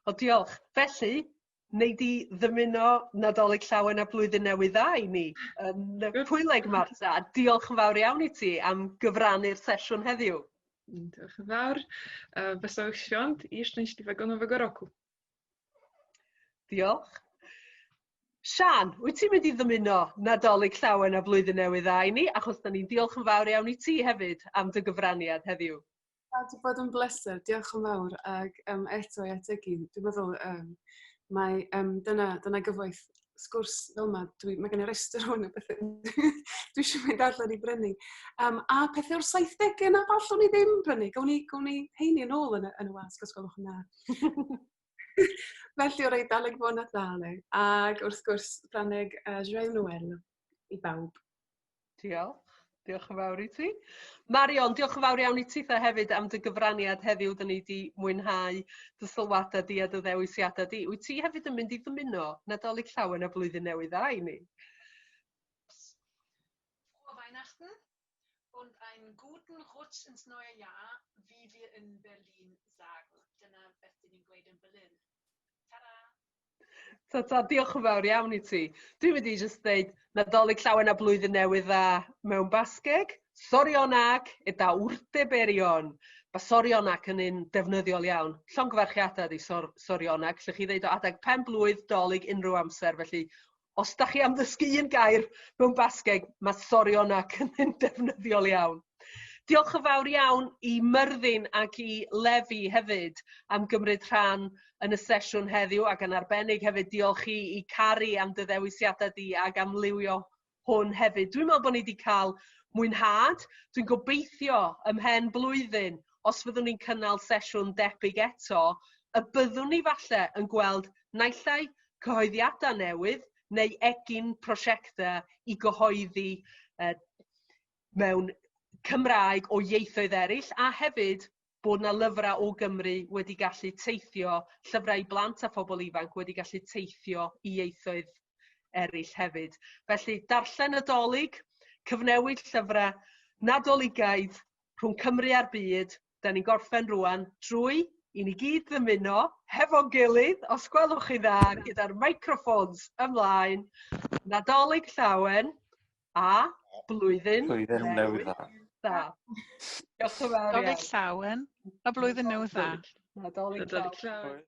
O, diolch. Felly, Wnei di ddymuno Nadolig Llawen a Blwyddyn Newydd Dda i ni yn Pwyleg, Marta. A diolch yn fawr iawn i ti am gyfrannu'r sesiwn heddiw. Diolch yn fawr. Wesołych świąt i szczęśliwego nowego roku. Diolch. Sian, wyt ti'n mynd i ddymuno Nadolig Llawen a Blwyddyn Newydd Dda i ni? Achos da ni'n diolch yn fawr iawn i ti hefyd am dy gyfraniad heddiw. Wedi bod yn bleser, diolch yn fawr. Ac eto i ategu, dwi'n meddwl mae dyna gyfoeth sgwrs fel yma. Mae gen i restr hwn o bethau dwi eisiau mynd allan i brynu. A pethau o'r 70au na allwn ni ddim brynu. Gawn ni heini yn ôl yn y wasg, os gwelwch yn dda. Felly o'r Eidaleg Buon Natale. Ac wrth gwrs, Ffrangeg Joyeux Noël i bawb. Diolch. Diolch yn fawr i ti. Marion, diolch yn fawr iawn i titha hefyd am dy gyfraniad heddiw. Da ni wedi mwynhau dy sylwadau di a dy ddewisiadau di. Wyt ti hefyd yn mynd i ddymuno Nadolig Llawen a Blwyddyn Newydd Dda i ni? Frohe Weihnachten und einen guten Rutsch ins neue Jahr, wie wir in Berlin sagen. Dyna beth dyn ni'n gweud yn Berlin. Ta-ra! Ta-ta, diolch yn fawr iawn i ti. Dwi'n mynd i jyst dweud Nadolig Llawen a Blwyddyn Newydd Dda mewn Basgeg. Zorionak eta urte berri on. Mae Zorionak yn un defnyddiol iawn. Llongyfarchiadau ydi Zorionak. Lle chi ddeud o adeg pen blwydd, Dolig, unrhyw amser. Felly, os da chi am ddysgu un gair mewn Basgeg, mae Zorionak yn un defnyddiol iawn. Diolch yn fawr iawn i Myrddin ac i Lefi hefyd am gymryd rhan yn y sesiwn heddiw, ac yn arbennig hefyd diolch i Cari am dy ddewisiadau di ac am liwio hwn hefyd. Dwi'n meddwl bod ni wedi cael mwynhad. Dwi'n gobeithio ymhen blwyddyn, os fyddwn ni'n cynnal sesiwn debyg eto, y byddwn ni falle yn gweld naill ai cyhoeddiadau newydd neu egin prosiectau i gyhoeddi mewn Cymraeg o ieithoedd eraill, a hefyd bod na lyfrau o Gymru wedi gallu teithio, llyfrau i blant a phobl ifanc wedi gallu teithio i ieithoedd eraill hefyd. Felly, darllen Nadolig, cyfnewid llyfrau Nadoligaidd rhwng Cymru a'r byd, da ni'n gorffen rwan drwy i ni gyd ddymuno hefo'n gilydd, os gwelwch chi dda, gyda'r microphones ymlaen, Nadolig Llawen a Blwyddyn Blwyddyn Newydd Dda. Dda. Diolch yn fawr iawn. Nadolig Llawen a Blwyddyn Newydd Dda. Nadolig Nadolig Llawen. Llawen.